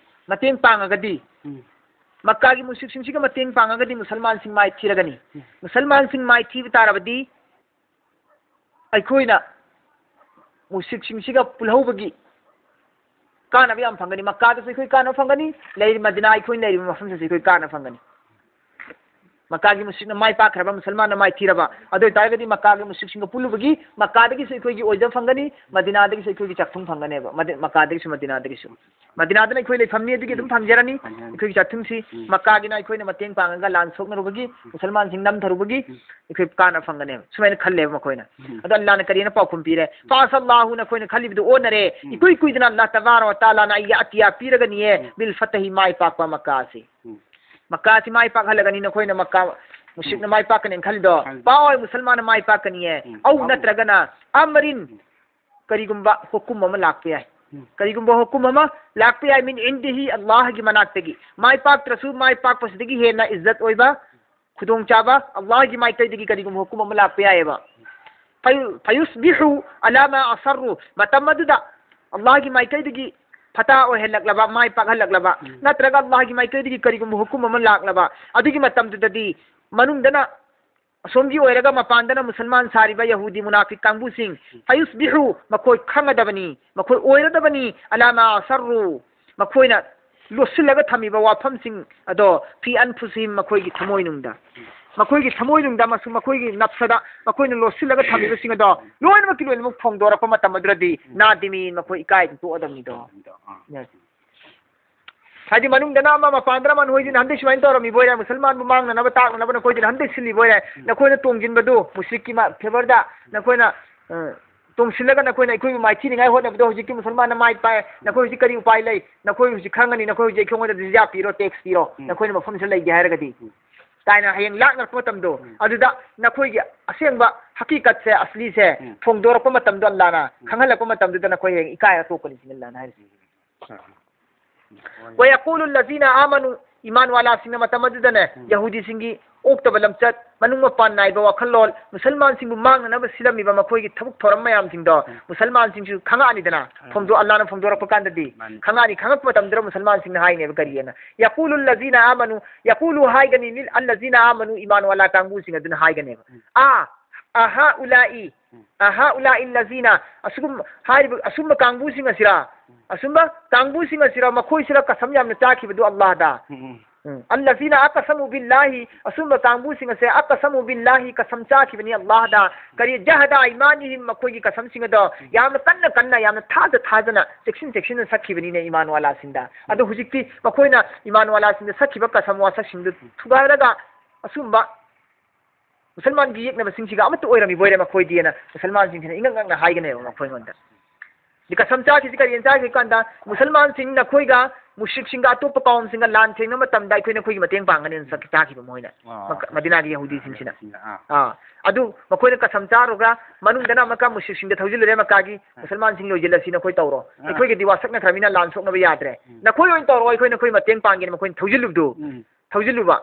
ꯃꯇꯦꯡ ꯄꯥꯡꯉꯒꯗꯤ, ꯎꯝ꯫ ꯃꯛꯀꯥꯒꯤ ꯃꯨꯁ꯭ꯔꯤꯛꯁꯤꯡꯁꯤꯒ ꯃꯇꯦꯡ ꯄꯥꯡꯉꯒꯗꯤ ꯃꯨꯁꯜꯃꯥꯟꯁꯤꯡ ꯃꯥꯏ ꯊꯤꯔꯒꯅꯤ꯫ ꯎꯝ꯫ ꯃꯨꯁꯜꯃꯥꯟꯁꯤꯡ ꯃꯥꯏ ꯊꯤꯕ ꯇꯥꯔꯕꯗꯤ ꯑꯩꯈꯣꯏꯅ ꯃꯨꯁ꯭ꯔꯤꯛꯁꯤꯡꯁꯤꯒ ꯄꯨꯜꯍꯧꯕꯒꯤ ꯀꯥꯟꯅꯕ ꯌꯥꯝ ꯐꯪꯒꯅꯤ꯫ ꯃꯛꯀꯥꯗꯁꯨ ꯑꯩꯈꯣꯏ ꯀꯥꯟꯅꯕ ꯐꯪꯒꯅꯤ, ꯂꯩꯔꯤ ꯃꯗꯤꯅꯥ, ꯑꯩꯈꯣꯏꯅ ꯂꯩꯔꯤꯕ ꯃꯐꯝꯗꯁꯨ ꯑꯩꯈꯣꯏ ꯀꯥꯟꯅꯕ ꯐꯪꯒꯅꯤ꯫ ꯃꯛꯀꯥꯒꯤ ꯃꯨꯁ꯭ꯔꯤꯛꯅ ꯃꯥꯏ ꯄꯥꯛꯈ꯭ꯔꯕ, ꯃꯨꯁꯜꯃꯥꯟꯅ ꯃꯥꯏ ꯊꯤꯔꯕ, ꯑꯗꯨ ꯑꯣꯏꯇꯥꯔꯒꯗꯤ ꯃꯛꯀꯥꯒꯤ ꯃꯨꯁ꯭ꯔꯤꯛꯁꯤꯡꯒ ꯄꯨꯜꯂꯨꯕꯒꯤ ꯃꯛꯀꯥꯗꯒꯤꯁꯨ ꯑꯩꯈꯣꯏꯒꯤ ꯑꯣꯏꯖꯕ ꯐꯪꯒꯅꯤ, ꯃꯗꯤꯅꯥꯗꯒꯤꯁꯨ ꯑꯩꯈꯣꯏꯒꯤ ꯆꯥꯛꯊꯨꯡ ꯐꯪꯒꯅꯦꯕ꯫ ꯃꯗꯤ-, ꯃꯛꯀꯥꯗꯒꯤꯁꯨ ꯃꯗꯤꯅꯥꯗꯒꯤꯁꯨ꯫ ꯃꯗꯤꯅꯥꯗꯅ ꯑꯩꯈꯣꯏ ꯂꯩꯐꯝꯅꯤ, ꯑꯗꯨꯒꯤ ꯑꯗꯨꯝ ꯐꯪꯖꯔꯅꯤ꯫ ꯐꯪꯖꯔꯅꯤ꯫ ꯑꯩꯈꯣꯏꯒꯤ ꯆꯥꯛꯊꯨꯡꯁꯤ ꯎꯝ꯫ ꯃꯛꯀꯥꯒꯤꯅ ꯑꯩꯈꯣꯏꯅ ꯃꯇꯦꯡ ꯄꯥꯡꯉꯒ ꯂꯥꯟ ꯁꯣꯛꯅꯔꯨꯕꯒꯤ, ꯎꯝ꯫ ꯃꯨꯁꯜꯃꯥꯟꯁꯤꯡ ꯅꯝꯊꯔꯨꯕꯒꯤ ꯎꯝ꯫ ꯑꯩꯈꯣꯏ ꯀꯥꯟꯅꯕ ꯐꯪꯒꯅꯦꯕ꯫ ꯁꯨꯃꯥꯏꯅ ꯈꯜꯂꯦꯕ ꯃꯈꯣꯏꯅ꯫ ꯎꯝ꯫ ꯑꯗꯣ ꯑꯜꯂꯥꯅ ꯀꯔꯤꯅ ꯄꯥꯎꯈꯨꯝ ꯄꯤꯔꯦ? ꯎꯝ꯫ ꯐꯥꯁ ꯑꯜꯂꯥꯍꯨ, ꯅꯈꯣꯏꯅ ꯈꯜꯂꯤꯕꯗꯣ ꯑꯣꯟꯅꯔꯦ꯫ ꯎꯝ꯫ ꯏꯀꯨꯏ ꯀꯨꯏꯗꯅ ꯑꯜꯂꯥ ꯇꯕꯥꯔ ꯋꯥ ꯇꯥꯂꯥꯅ ꯑꯩꯒꯤ ꯑꯇꯤꯌꯥ ꯄꯤꯔꯒꯅꯤꯌꯦ꯫ ꯎꯝ꯫ ꯕꯤꯜ ꯐꯇꯍꯤ, ꯃꯥꯏ ꯄꯥꯛꯄ ꯃꯛꯀꯥꯁꯤ꯫ ꯎꯝ꯫ ꯃꯛꯀꯥꯁꯤ ꯃꯥꯏ ꯄꯥꯛꯍꯜꯂꯒꯅꯤ ꯅꯈꯣꯏꯅ ꯃꯛꯀꯥ ꯃꯨꯁ꯭ꯔꯤꯛꯅ ꯎꯝ꯫ ꯃꯥꯏ ꯄꯥꯛꯀꯅꯤ ꯈꯜꯂꯤꯗꯣ꯫ ꯈꯜꯂꯤ꯫ ꯄꯥꯎ ꯍꯣꯏ, ꯃꯨꯁꯜꯃꯥꯟꯅ ꯃꯥꯏ ꯄꯥꯛꯀꯅꯤꯌꯦ꯫ ꯎꯝ꯫ ꯑꯧ ꯑꯧ꯫ ꯅꯠꯇ꯭ꯔꯒꯅ ꯑꯃꯔꯤꯟ ꯎꯝ꯫ ꯀꯔꯤꯒꯨꯝꯕ ꯍꯨꯀꯨꯝ ꯑꯃ ꯂꯥꯛꯄ ꯌꯥꯏ꯫ ꯎꯝ꯫ ꯀꯔꯤꯒꯨꯝꯕ ꯍꯨꯀꯨꯝ ꯑꯃ ꯂꯥꯛꯄ ꯌꯥꯏ, ꯃꯤꯟ ꯏꯟꯗꯤꯍꯤ, ꯑꯜꯂꯥꯍꯒꯤ ꯃꯅꯥꯛꯇꯒꯤ꯫ ꯃꯥꯏ ꯄꯥꯛꯇ꯭ꯔꯁꯨ ꯃꯥꯏ ꯄꯥꯛꯄꯁꯤꯗꯒꯤ ꯍꯦꯟꯅ ꯏꯖꯠ ꯑꯣꯏꯕ, ꯈꯨꯗꯣꯡꯆꯥꯕ, ꯑꯜꯂꯥꯍꯒꯤ ꯃꯥꯏꯀꯩꯗꯒꯤ ꯀꯔꯤꯒꯨꯝꯕ ꯍꯨꯀꯨꯝ ꯑꯃ ꯂꯥꯛꯄ ꯌꯥꯏꯑꯕ꯫ ꯐꯌꯨ-, ꯐꯌꯨꯁꯕꯤꯍꯨ ꯑꯂꯥ ꯃꯥ ꯑꯁꯔꯔꯨ, ꯃꯇꯝ ꯑꯗꯨꯗ ꯑꯜꯂꯥꯍꯒꯤ ꯃꯥꯏꯀꯩꯗꯒꯤ ꯐꯇꯥ ꯑꯣꯏꯍꯜꯂꯛꯂꯕ, ꯃꯥꯏ ꯄꯥꯛꯍꯜꯂꯛꯂꯕ, ꯎꯝ꯫ ꯅꯠꯇ꯭ꯔꯒ ꯑꯜꯂꯥꯍꯒꯤ ꯃꯥꯏꯀꯩꯗꯒꯤ ꯀꯔꯤꯒꯨꯝꯕ ꯍꯨꯀꯨꯝ ꯑꯃ ꯂꯥꯛꯂꯕ, ꯑꯗꯨꯒꯤ ꯃꯇꯝꯗꯨꯗꯗꯤ ꯃꯅꯨꯡꯗꯅ ꯑꯁꯣꯝꯒꯤ ꯑꯣꯏꯔꯒ ꯃꯄꯥꯟꯗꯅ ꯃꯨꯁꯜꯃꯥꯟ ꯁꯥꯔꯤꯕ ꯌꯍꯨꯗꯤ ꯃꯨꯅꯥꯐꯤꯛ ꯀꯥꯡꯕꯨꯁꯤꯡ, ꯐꯌꯨꯁꯕꯤꯍꯨ, ꯃꯈꯣꯏ ꯈꯪꯒꯗꯕꯅꯤ, ꯃꯈꯣꯏ ꯑꯣꯏꯔꯗꯕꯅꯤ, ꯑꯂꯥ ꯃꯥ ꯑꯁꯔꯔꯨ, ꯃꯈꯣꯏꯅ ꯂꯣꯠꯁꯤꯜꯂꯒ ꯊꯝꯃꯤꯕ ꯋꯥꯐꯝꯁꯤꯡ ꯑꯗꯣ, ꯐꯤ ꯑꯟꯐꯨꯁꯤꯍꯤꯝ, ꯃꯈꯣꯏꯒꯤ ꯊꯃꯣꯏꯅꯨꯡꯗ, ꯃꯈꯣꯏꯒꯤ ꯊꯃꯣꯏꯅꯨꯡꯗ ꯑꯃꯁꯨꯡ ꯃꯈꯣꯏꯒꯤ ꯅꯞꯁꯗ ꯃꯈꯣꯏꯅ ꯂꯣꯠꯁꯤꯜꯂꯒ ꯊꯝꯃꯤꯕꯁꯤꯡ ꯑꯗꯣ ꯂꯣꯏꯅꯃꯛꯀꯤ ꯂꯣꯏꯅꯃꯛ ꯐꯣꯡꯗꯣꯔꯛꯄ ꯃꯇꯝ ꯑꯗꯨꯗꯗꯤ ꯅꯥꯗꯤꯃꯤꯟ, ꯃꯈꯣꯏ ꯏꯀꯥꯏꯗꯅ ꯇꯣꯛꯑꯗꯕꯅꯤꯗꯣ꯫ ꯑꯥ꯫ Yes꯫ ꯍꯥꯏꯗꯤ ꯃꯅꯨꯡꯗꯅ ꯑꯃ, ꯃꯄꯥꯟꯗꯅ ꯑꯃ, ꯅꯈꯣꯏꯁꯤ ꯅꯍꯥꯟꯗꯩ ꯁꯨꯃꯥꯏꯅ ꯇꯧꯔꯝꯃꯤꯕ ꯑꯣꯏꯔꯦ, ꯃꯨꯁꯜꯃꯥꯟꯕꯨ ꯃꯥꯡꯅꯅꯕ ꯇꯥꯛꯅꯅꯕ ꯅꯈꯣꯏꯗꯤ ꯅꯍꯥꯟꯗꯩ ꯁꯤꯜꯂꯤꯕ ꯑꯣꯏꯔꯦ꯫ ꯎꯝ꯫ ꯅꯈꯣꯏꯅ ꯇꯣꯡꯁꯤꯟꯕꯗꯨ ꯃꯨꯁ꯭ꯔꯤꯛꯀꯤ ꯃꯥ-, favourꯗ ꯅꯈꯣꯏꯅ, ꯑ, ꯇꯣꯡꯁꯤꯜꯂꯒ ꯅꯈꯣꯏꯅ ꯑꯩꯈꯣꯏꯕꯨ ꯃꯥꯏꯊꯤꯅꯤꯡꯉꯥꯏ ꯍꯣꯠꯅꯕꯗꯣ ꯍꯧꯖꯤꯛꯇꯤ ꯃꯨꯁꯜꯃꯥꯟꯅ ꯃꯥꯏ ꯄꯥꯛꯑꯦ꯫ ꯅꯈꯣꯏ ꯍꯧꯖꯤꯛ ꯀꯔꯤ ꯎꯄꯥꯏ ꯂꯩ? ꯅꯈꯣꯏ ꯍꯧꯖꯤꯛ ꯈꯪꯉꯅꯤ, ꯅꯈꯣꯏ ꯍꯧꯖꯤꯛ ꯑꯩꯈꯣꯏꯉꯣꯟꯗ ꯖꯤꯖ꯭ꯌꯥ ꯄꯤꯔꯣ, tax ꯄꯤꯔꯣ, ꯎꯝ꯫ ꯅꯈꯣꯏꯅ ꯃꯐꯝꯁꯤꯗ ꯂꯩꯒꯦ ꯍꯥꯏꯔꯒꯗꯤ꯫ ꯎꯝ꯫ ꯀꯥꯏꯅ ꯍꯌꯦꯡ ꯂꯥꯛꯅꯔꯛꯄ ꯃꯇꯝꯗꯣ, ꯎꯝ꯫ ꯑꯗꯨꯗ ꯅꯈꯣꯏꯒꯤ ꯑꯁꯦꯡꯕ ꯍꯀꯤꯀꯠꯁꯦ, ꯑꯁꯂꯤꯁꯦ ꯎꯝ꯫ ꯐꯣꯡꯗꯣꯔꯛꯄ ꯃꯇꯝꯗꯣ ꯑꯜꯂꯥꯅ ꯎꯝ꯫ ꯈꯪꯍꯜꯂꯛꯄ ꯃꯇꯝꯗꯨꯗ ꯅꯈꯣꯏ ꯍꯌꯦꯡ ꯏꯀꯥꯏꯔ ꯇꯣꯛꯀꯅꯤ ꯁꯤꯅꯤ ꯑꯜꯂꯥꯅ ꯍꯥꯏꯔꯤꯁꯦ꯫ ꯎꯝ꯫ ꯍꯣꯏ꯫ ꯍꯣꯏ꯫ ويقول الذين آمنوا، ꯏꯃꯥꯟ ꯋꯥꯂꯥꯁꯤꯡꯅ ꯃꯇꯝ ꯑꯗꯨꯗꯅꯦ, ꯎꯝ꯫ ꯌꯍꯨꯗꯤꯁꯤꯡꯒꯤ ꯑꯣꯛꯇꯕ ꯂꯝꯆꯠ, ꯃꯅꯨꯡ ꯃꯄꯥꯟ ꯅꯥꯏꯕ ꯋꯥꯈꯜꯂꯣꯟ, ꯃꯨꯁꯜꯃꯥꯟꯁꯤꯡꯕꯨ ꯃꯥꯡꯅꯅꯕ ꯁꯤꯜꯂꯝꯃꯤꯕ ꯃꯈꯣꯏꯒꯤ ꯊꯕꯛ ꯊꯧꯔꯝ ꯃꯌꯥꯝꯁꯤꯡꯗꯣ, ꯎꯝ꯫ ꯃꯨꯁꯜꯃꯥꯟꯁꯤꯡꯁꯨ ꯈꯪꯉꯛꯑꯅꯤꯗꯅ, ꯎꯝ꯫ ꯐꯣꯡꯗꯣꯛ-, ꯑꯜꯂꯥꯅ ꯐꯣꯡꯗꯣꯔꯛꯄ ꯀꯥꯟꯗꯗꯤ, ꯃꯥꯅꯤ꯫ ꯈꯪꯉꯛꯑꯅꯤ, ꯈꯪꯉꯛꯄ ꯃꯇꯝꯗꯨꯗ ꯃꯨꯁꯜꯃꯥꯟꯁꯤꯡꯅ ꯍꯥꯏꯅꯦꯕ ꯀꯔꯤꯑꯅ, يقول الذين آمنوا، يقول ꯍꯥꯏꯒꯅꯤ, لل-، الذين آمنوا، ꯏꯃꯥꯟ ꯋꯥꯂꯥ ꯀꯥꯡꯕꯨꯁꯤꯡ ꯑꯗꯨꯅ ꯍꯥꯏꯒꯅꯦꯕ, ꯎꯝ꯫ ꯑ، أهؤلاء "ꯑꯍꯥꯎꯂꯥꯏ ꯑꯜꯂꯖꯤꯅ", ꯑꯁꯤꯒꯨꯝ-, ꯍꯥꯏꯔꯤꯕ ꯑꯁꯨꯝꯕ ꯀꯥꯡꯕꯨꯁꯤꯡ ꯑꯁꯤꯔ, ꯑꯁꯨꯝꯕ ꯀꯥꯡꯕꯨꯁꯤꯡ ꯑꯁꯤꯔ ꯃꯈꯣꯏꯁꯤꯔ ꯀꯁꯝ ꯌꯥꯝꯅ ꯆꯥꯈꯤꯕꯗꯨ ꯑꯜꯂꯥꯍꯗ? ꯎꯝ꯫ "ꯑꯜꯂꯖꯤꯅ ꯑꯀꯁꯃꯨ ꯕꯤꯜꯂꯥꯍꯤ", ꯑꯁꯨꯝꯕ ꯀꯥꯡꯕꯨꯁꯤꯡ ꯑꯁꯦ "ꯑꯀꯁꯃꯨ ꯕꯤꯜꯂꯥꯍꯤ", ꯀꯁꯝ ꯆꯥꯈꯤꯕꯅꯤ ꯑꯜꯂꯥꯍꯗ꯫ ꯀꯔꯤ? "ꯖꯍꯗ ꯑꯏꯃꯥꯅꯤꯍꯤꯝ", ꯃꯈꯣꯏꯒꯤ ꯀꯁꯝꯁꯤꯡ ꯑꯗꯣ ꯌꯥꯝꯅ ꯀꯟꯅ ꯀꯟꯅ, ꯌꯥꯝꯅ ꯊꯥꯖ ꯊꯥꯖꯅ, ꯆꯦꯛꯁꯤꯟ ꯆꯦꯛꯁꯤꯟꯅ ꯁꯛꯈꯤꯕꯅꯤꯅꯦ ꯏꯃꯥꯟꯋꯥꯂꯥꯁꯤꯡꯗ꯫ ꯑꯗꯣ ꯍꯧꯖꯤꯛꯇꯤ ꯃꯈꯣꯏꯅ ꯏꯃꯥꯟꯋꯥꯂꯥꯁꯤꯡꯗ ꯁꯛꯈꯤꯕ ꯀꯁꯝ ꯋꯥꯁꯛꯁꯤꯡꯗꯨ ꯊꯨꯒꯥꯏꯔꯒ ꯑꯁꯨꯝꯕ ꯃꯨꯁꯜꯃꯥꯟꯒꯤ ꯌꯦꯛꯅꯕꯁꯤꯡꯁꯤꯒ ꯑꯃꯠꯇ ꯑꯣꯏꯔꯝꯃꯤꯕ ꯑꯣꯏꯔꯦ ꯃꯈꯣꯏꯗꯤꯅ ꯃꯨꯁꯜꯃꯥꯟꯁꯤꯡꯁꯤꯅ ꯏꯉꯛ ꯉꯛꯅ ꯍꯥꯏꯒꯅꯦꯕ ꯃꯈꯣꯏꯉꯣꯟꯗ꯫ ꯑꯗꯤ ꯀꯁꯝ ꯆꯥꯈꯤꯁꯤ ꯀꯔꯤꯅ ꯆꯥꯈꯤ ꯀꯥꯟꯗ, "ꯃꯨꯁꯜꯃꯥꯟꯁꯤꯡ ꯅꯈꯣꯏꯒ ꯃꯨꯁ꯭ꯔꯤꯛꯁꯤꯡꯒ ꯑꯇꯣꯞꯄ ꯀꯥꯎꯝꯁꯤꯡꯒ ꯂꯥꯟ ꯊꯦꯡꯅꯕ ꯃꯇꯝꯗ ꯑꯩꯈꯣꯏ ꯅꯈꯣꯏꯒꯤ ꯃꯇꯦꯡ ꯄꯥꯡꯒꯅꯤꯅ ꯆꯥꯈꯤ-, ꯆꯥꯈꯤꯕ ꯃꯣꯏꯅ꯫ ꯑꯥ꯫ ꯃꯛꯀ-, ꯃꯗꯤꯅꯥꯒꯤ ꯌꯍꯨꯗꯤꯁꯤꯡꯁꯤꯅ꯫ ꯑꯥ꯫ ꯑꯥ꯫ ꯑꯗꯨ ꯃꯈꯣꯏꯅ ꯀꯁꯝ ꯆꯥꯔꯨꯒ ꯃꯅꯨꯡꯗꯅ ꯑꯃꯨꯛꯀ ꯃꯨꯁ꯭ꯔꯤꯛꯁꯤꯡꯗ ꯊꯧꯖꯤꯜꯂꯨꯔꯦ ꯃꯛꯀꯥꯒꯤ, ꯑꯥ꯫ "ꯃꯨꯁꯜꯃꯥꯟꯁꯤꯡ ꯂꯣꯏꯁꯤꯜꯂꯁꯤ ꯅꯈꯣꯏ ꯇꯧꯔꯣ꯫ ꯑꯥ꯫ ꯑꯩꯈꯣꯏꯒꯗꯤ ꯋꯥꯁꯛꯅꯈ꯭ꯔꯕꯅꯤꯅ ꯂꯥꯟ ꯁꯣꯛꯅꯕ ꯌꯥꯗ꯭ꯔꯦ꯫ ꯎꯝ꯫ ꯅꯈꯣꯏ ꯑꯣꯏꯅ ꯇꯧꯔꯣ, ꯑꯩꯈꯣꯏ ꯅꯈꯣꯏ ꯃꯇꯦꯡ ꯄꯥꯡꯒꯦꯅ" ꯃꯈꯣꯏꯅ ꯊꯧꯖꯤꯜꯂꯨꯕꯗꯨ꯫ ꯎꯝ꯫ ꯊꯧꯖꯤꯜꯂꯨꯕ꯫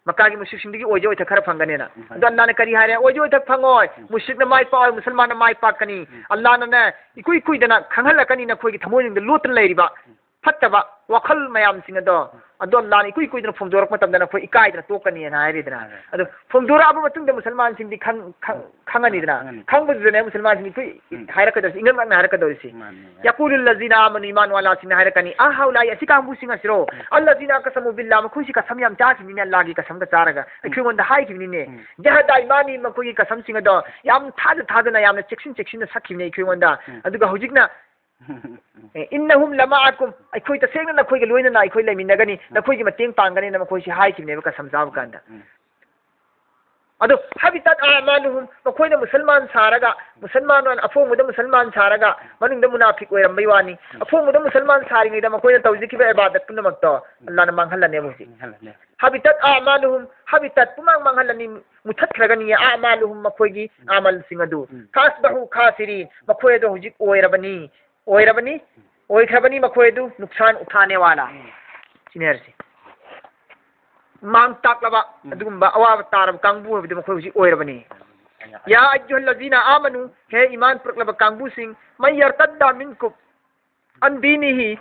ꯃꯛꯀꯥꯒꯤ ꯃꯨꯁ꯭ꯔꯤꯛꯁꯤꯡꯗꯒꯤ ꯑꯣꯏꯖ ꯑꯣꯏꯊꯛ ꯈꯔ ꯐꯪꯒꯅꯦꯅ꯫ ꯎꯝ꯫ ꯑꯗꯣ ꯑꯜꯂꯥꯅ ꯀꯔꯤ ꯍꯥꯏꯔꯦ? "ꯑꯣꯏꯖ ꯑꯣꯏꯊꯛ ꯐꯪꯉꯣꯏ꯫ ꯎꯝ꯫ ꯃꯨꯁ꯭ꯔꯤꯛꯅ ꯃꯥꯏ ꯄꯥꯛꯑꯣꯏ, ꯃꯨꯁꯜꯃꯥꯟꯅ ꯃꯥꯏ ꯄꯥꯛꯀꯅꯤ꯫ ꯎꯝ꯫ ꯑꯜꯂꯥꯅꯅꯦ ꯏꯀꯨꯏ ꯀꯨꯏꯗꯅ ꯈꯪꯍꯜꯂꯛꯀꯅꯤ ꯅꯈꯣꯏꯒꯤ ꯊꯃꯣꯏꯅꯨꯡꯗ ꯂꯣꯠꯇꯨꯅ ꯂꯩꯔꯤꯕ ꯎꯝ꯫ ꯐꯠꯇꯕ ꯋꯥꯈꯜ ꯃꯌꯥꯝꯁꯤꯡ ꯑꯗꯣ꯫ ꯎꯝ꯫ ꯑꯗꯣ ꯑꯜꯂꯥꯅ ꯏꯀꯨꯏ ꯀꯨꯏꯗꯅ ꯐꯣꯡꯗꯣꯔꯛꯄ ꯃꯇꯝꯗ ꯅꯈꯣꯏ ꯏꯀꯥꯏꯗꯅ ꯇꯣꯛꯀꯅꯤꯅ" ꯍꯥꯏꯔꯤꯗꯅ꯫ ꯎꯝ꯫ ꯑꯗꯣ ꯐꯣꯡꯗꯣꯔꯛꯑꯕ ꯃꯇꯨꯡꯗ ꯃꯨꯁꯜꯃꯥꯟꯁꯤꯡꯗꯤ ꯈꯪ-, ꯈꯪ-, ꯎꯝ꯫ ꯈꯪꯉꯅꯤꯗꯅ꯫ ꯈꯪꯉꯅꯤ꯫ ꯈꯪꯕꯗꯨꯗꯅꯦ ꯃꯨꯁꯜꯃꯥꯟꯁꯤꯡ ꯏꯀꯨꯏ ꯎꯝ꯫ ꯍꯥꯏꯔꯛꯀꯗꯧꯔꯤꯁꯤ, ꯏꯉꯛ ꯉꯛꯅ ꯍꯥꯏꯔꯛꯀꯗꯧꯔꯤꯁꯤ꯫ ꯃꯥꯅꯤ꯫ "ꯌꯥꯀꯨꯂꯨꯜ ꯂꯖꯤꯅ ꯑꯥꯃꯅꯨ", ꯏꯃꯥꯟꯋꯥꯂꯥꯁꯤꯡꯅ ꯍꯥꯏꯔꯛꯀꯅꯤ, "ꯑꯍꯥꯎꯂꯥꯏ", ꯑꯁꯤ ꯀꯥꯡꯕꯨꯁꯤꯡ ꯑꯁꯤꯔꯣ? ꯎꯝ꯫ "ꯑꯜꯂꯖꯤꯅ ꯑꯀꯁꯃꯨ ꯕꯤꯜꯂꯥ", ꯃꯈꯣꯏꯁꯤ ꯀꯁꯝ ꯌꯥꯝ ꯆꯥꯈꯤꯕꯅꯤꯅꯦ, ꯑꯜꯂꯥꯒꯤ ꯀꯁꯝꯒ ꯆꯥꯔꯒ꯫ ꯎꯝ꯫ ꯑꯩꯈꯣꯏꯉꯣꯟꯗ ꯍꯥꯏꯈꯤꯕꯅꯤꯅꯦ꯫ ꯎꯝ꯫ "ꯖꯍꯗ ꯑꯏꯃꯥꯅꯤ", ꯃꯈꯣꯏꯒꯤ ꯀꯁꯝꯁꯤꯡ ꯑꯗꯣ ꯌꯥꯝ ꯊꯥꯖ ꯊꯥꯖꯅ, ꯌꯥꯝꯅ ꯆꯦꯛꯁꯤꯟ ꯆꯦꯛꯁꯤꯟꯅ ꯁꯛꯈꯤꯕꯅꯦ ꯑꯩꯈꯣꯏꯉꯣꯟꯗ꯫ ꯎꯝ꯫ ꯑꯗꯨꯒ ꯍꯧꯖꯤꯛꯅ, "ꯑꯦ, ꯏꯟꯅꯍꯨꯝ ꯂꯃꯥꯑꯀꯨꯝ", ꯑꯩꯈꯣꯏ ꯇꯁꯦꯡꯅ ꯅꯈꯣꯏꯒ ꯂꯣꯏꯅꯅ ꯑꯩꯈꯣꯏ ꯂꯩꯃꯤꯟꯅꯒꯅꯤ, ꯎꯝ꯫ ꯅꯈꯣꯏꯒꯤ ꯃꯇꯦꯡ ꯄꯥꯡꯒꯅꯤꯅ ꯃꯈꯣꯏꯁꯤ ꯍꯥꯏꯈꯤꯕꯅꯦꯕ ꯀꯁꯝ ꯆꯥꯕ ꯀꯥꯟꯗ꯫ ꯎꯝ꯫ ꯑꯗꯨ "ꯍꯕꯤꯇꯠ ꯑꯥꯃꯥꯂꯨꯍꯨꯝ", ꯃꯈꯣꯏꯅ ꯃꯨꯁꯜꯃꯥꯟ ꯁꯥꯔꯒ, ꯃꯨꯁꯜꯃꯥꯟ ꯑꯣꯏꯅ ꯑꯐꯣꯡꯕꯗ ꯃꯨꯁꯜꯃꯥꯟ ꯁꯥꯔꯒ ꯃꯅꯨꯡꯗ ꯃꯨꯅꯥꯐꯤꯛ ꯑꯣꯏꯔꯝꯕꯩ ꯋꯥꯅꯤ꯫ ꯎꯝ꯫ ꯑꯐꯣꯡꯕꯗ ꯃꯨꯁꯜꯃꯥꯟ ꯁꯥꯔꯤꯉꯩꯗ ꯃꯈꯣꯏꯅ ꯇꯧꯖꯈꯤꯕ ꯏꯕꯥꯗꯠ ꯄꯨꯝꯅꯃꯛꯇꯣ ꯎꯝ꯫ ꯑꯜꯂꯥꯅ ꯃꯥꯡꯍꯜꯂꯅꯦꯕ ꯍꯧꯖꯤꯛ꯫ ꯃꯥꯡꯍꯜꯂꯅꯤ꯫ "ꯍꯕꯤꯇꯠ ꯑꯥꯃꯥꯂꯨꯍꯨꯝ", ꯍꯕꯤꯇꯠ ꯄꯨꯝꯃꯥꯡ ꯃꯥꯡꯍꯜꯂꯅꯤ, ꯃꯨꯊꯠꯈ꯭ꯔꯒꯅꯤ ꯑꯥꯃꯥꯂꯨꯍꯨꯝ, ꯃꯈꯣꯏꯒꯤ ꯎꯝ꯫ ꯑꯃꯜꯁꯤꯡ ꯑꯗꯨ꯫ ꯎꯝ꯫ "ꯐꯥꯁꯕꯥꯍꯨ ꯈꯥꯁꯤꯔꯤꯟ", ꯃꯈꯣꯏ ꯑꯗꯣ ꯍꯧꯖꯤꯛ ꯑꯣꯏꯔꯕꯅꯤ, ꯑꯣꯏꯔꯕꯅꯤ, ꯑꯣꯏꯈ꯭ꯔꯕꯅꯤ ꯃꯈꯣꯏ ꯑꯗꯨ ꯅꯨꯛꯁꯥꯟ ꯎꯊꯥꯅꯦ ꯋꯥꯂꯥ꯫ ꯎꯝ꯫ ꯁꯤꯅꯦ ꯍꯥꯏꯔꯤꯁꯦ꯫ ꯃꯥꯡ ꯇꯥꯛꯂꯕ ꯎꯝ꯫ ꯑꯗꯨꯒꯨꯝꯕ ꯑꯋꯥꯕ ꯇꯥꯔꯕ ꯀꯥꯡꯕꯨ ꯍꯥꯏꯕꯗꯨ ꯃꯈꯣꯏ ꯍꯧꯖꯤꯛ ꯑꯣꯏꯔꯕꯅꯤ꯫ ꯌꯥ ꯑꯩꯌꯨꯍꯜꯂꯖꯤꯅ ꯑꯥꯃꯅꯨ, ꯍꯦ ꯏꯃꯥꯟ ꯄꯨꯔꯛꯂꯕ ꯀꯥꯡꯕꯨꯁꯤꯡ, ꯃꯟ ꯌꯔꯇꯗ ꯃꯤꯟꯀꯨꯝ ꯑꯟ ꯗꯤꯅꯤꯍꯤ,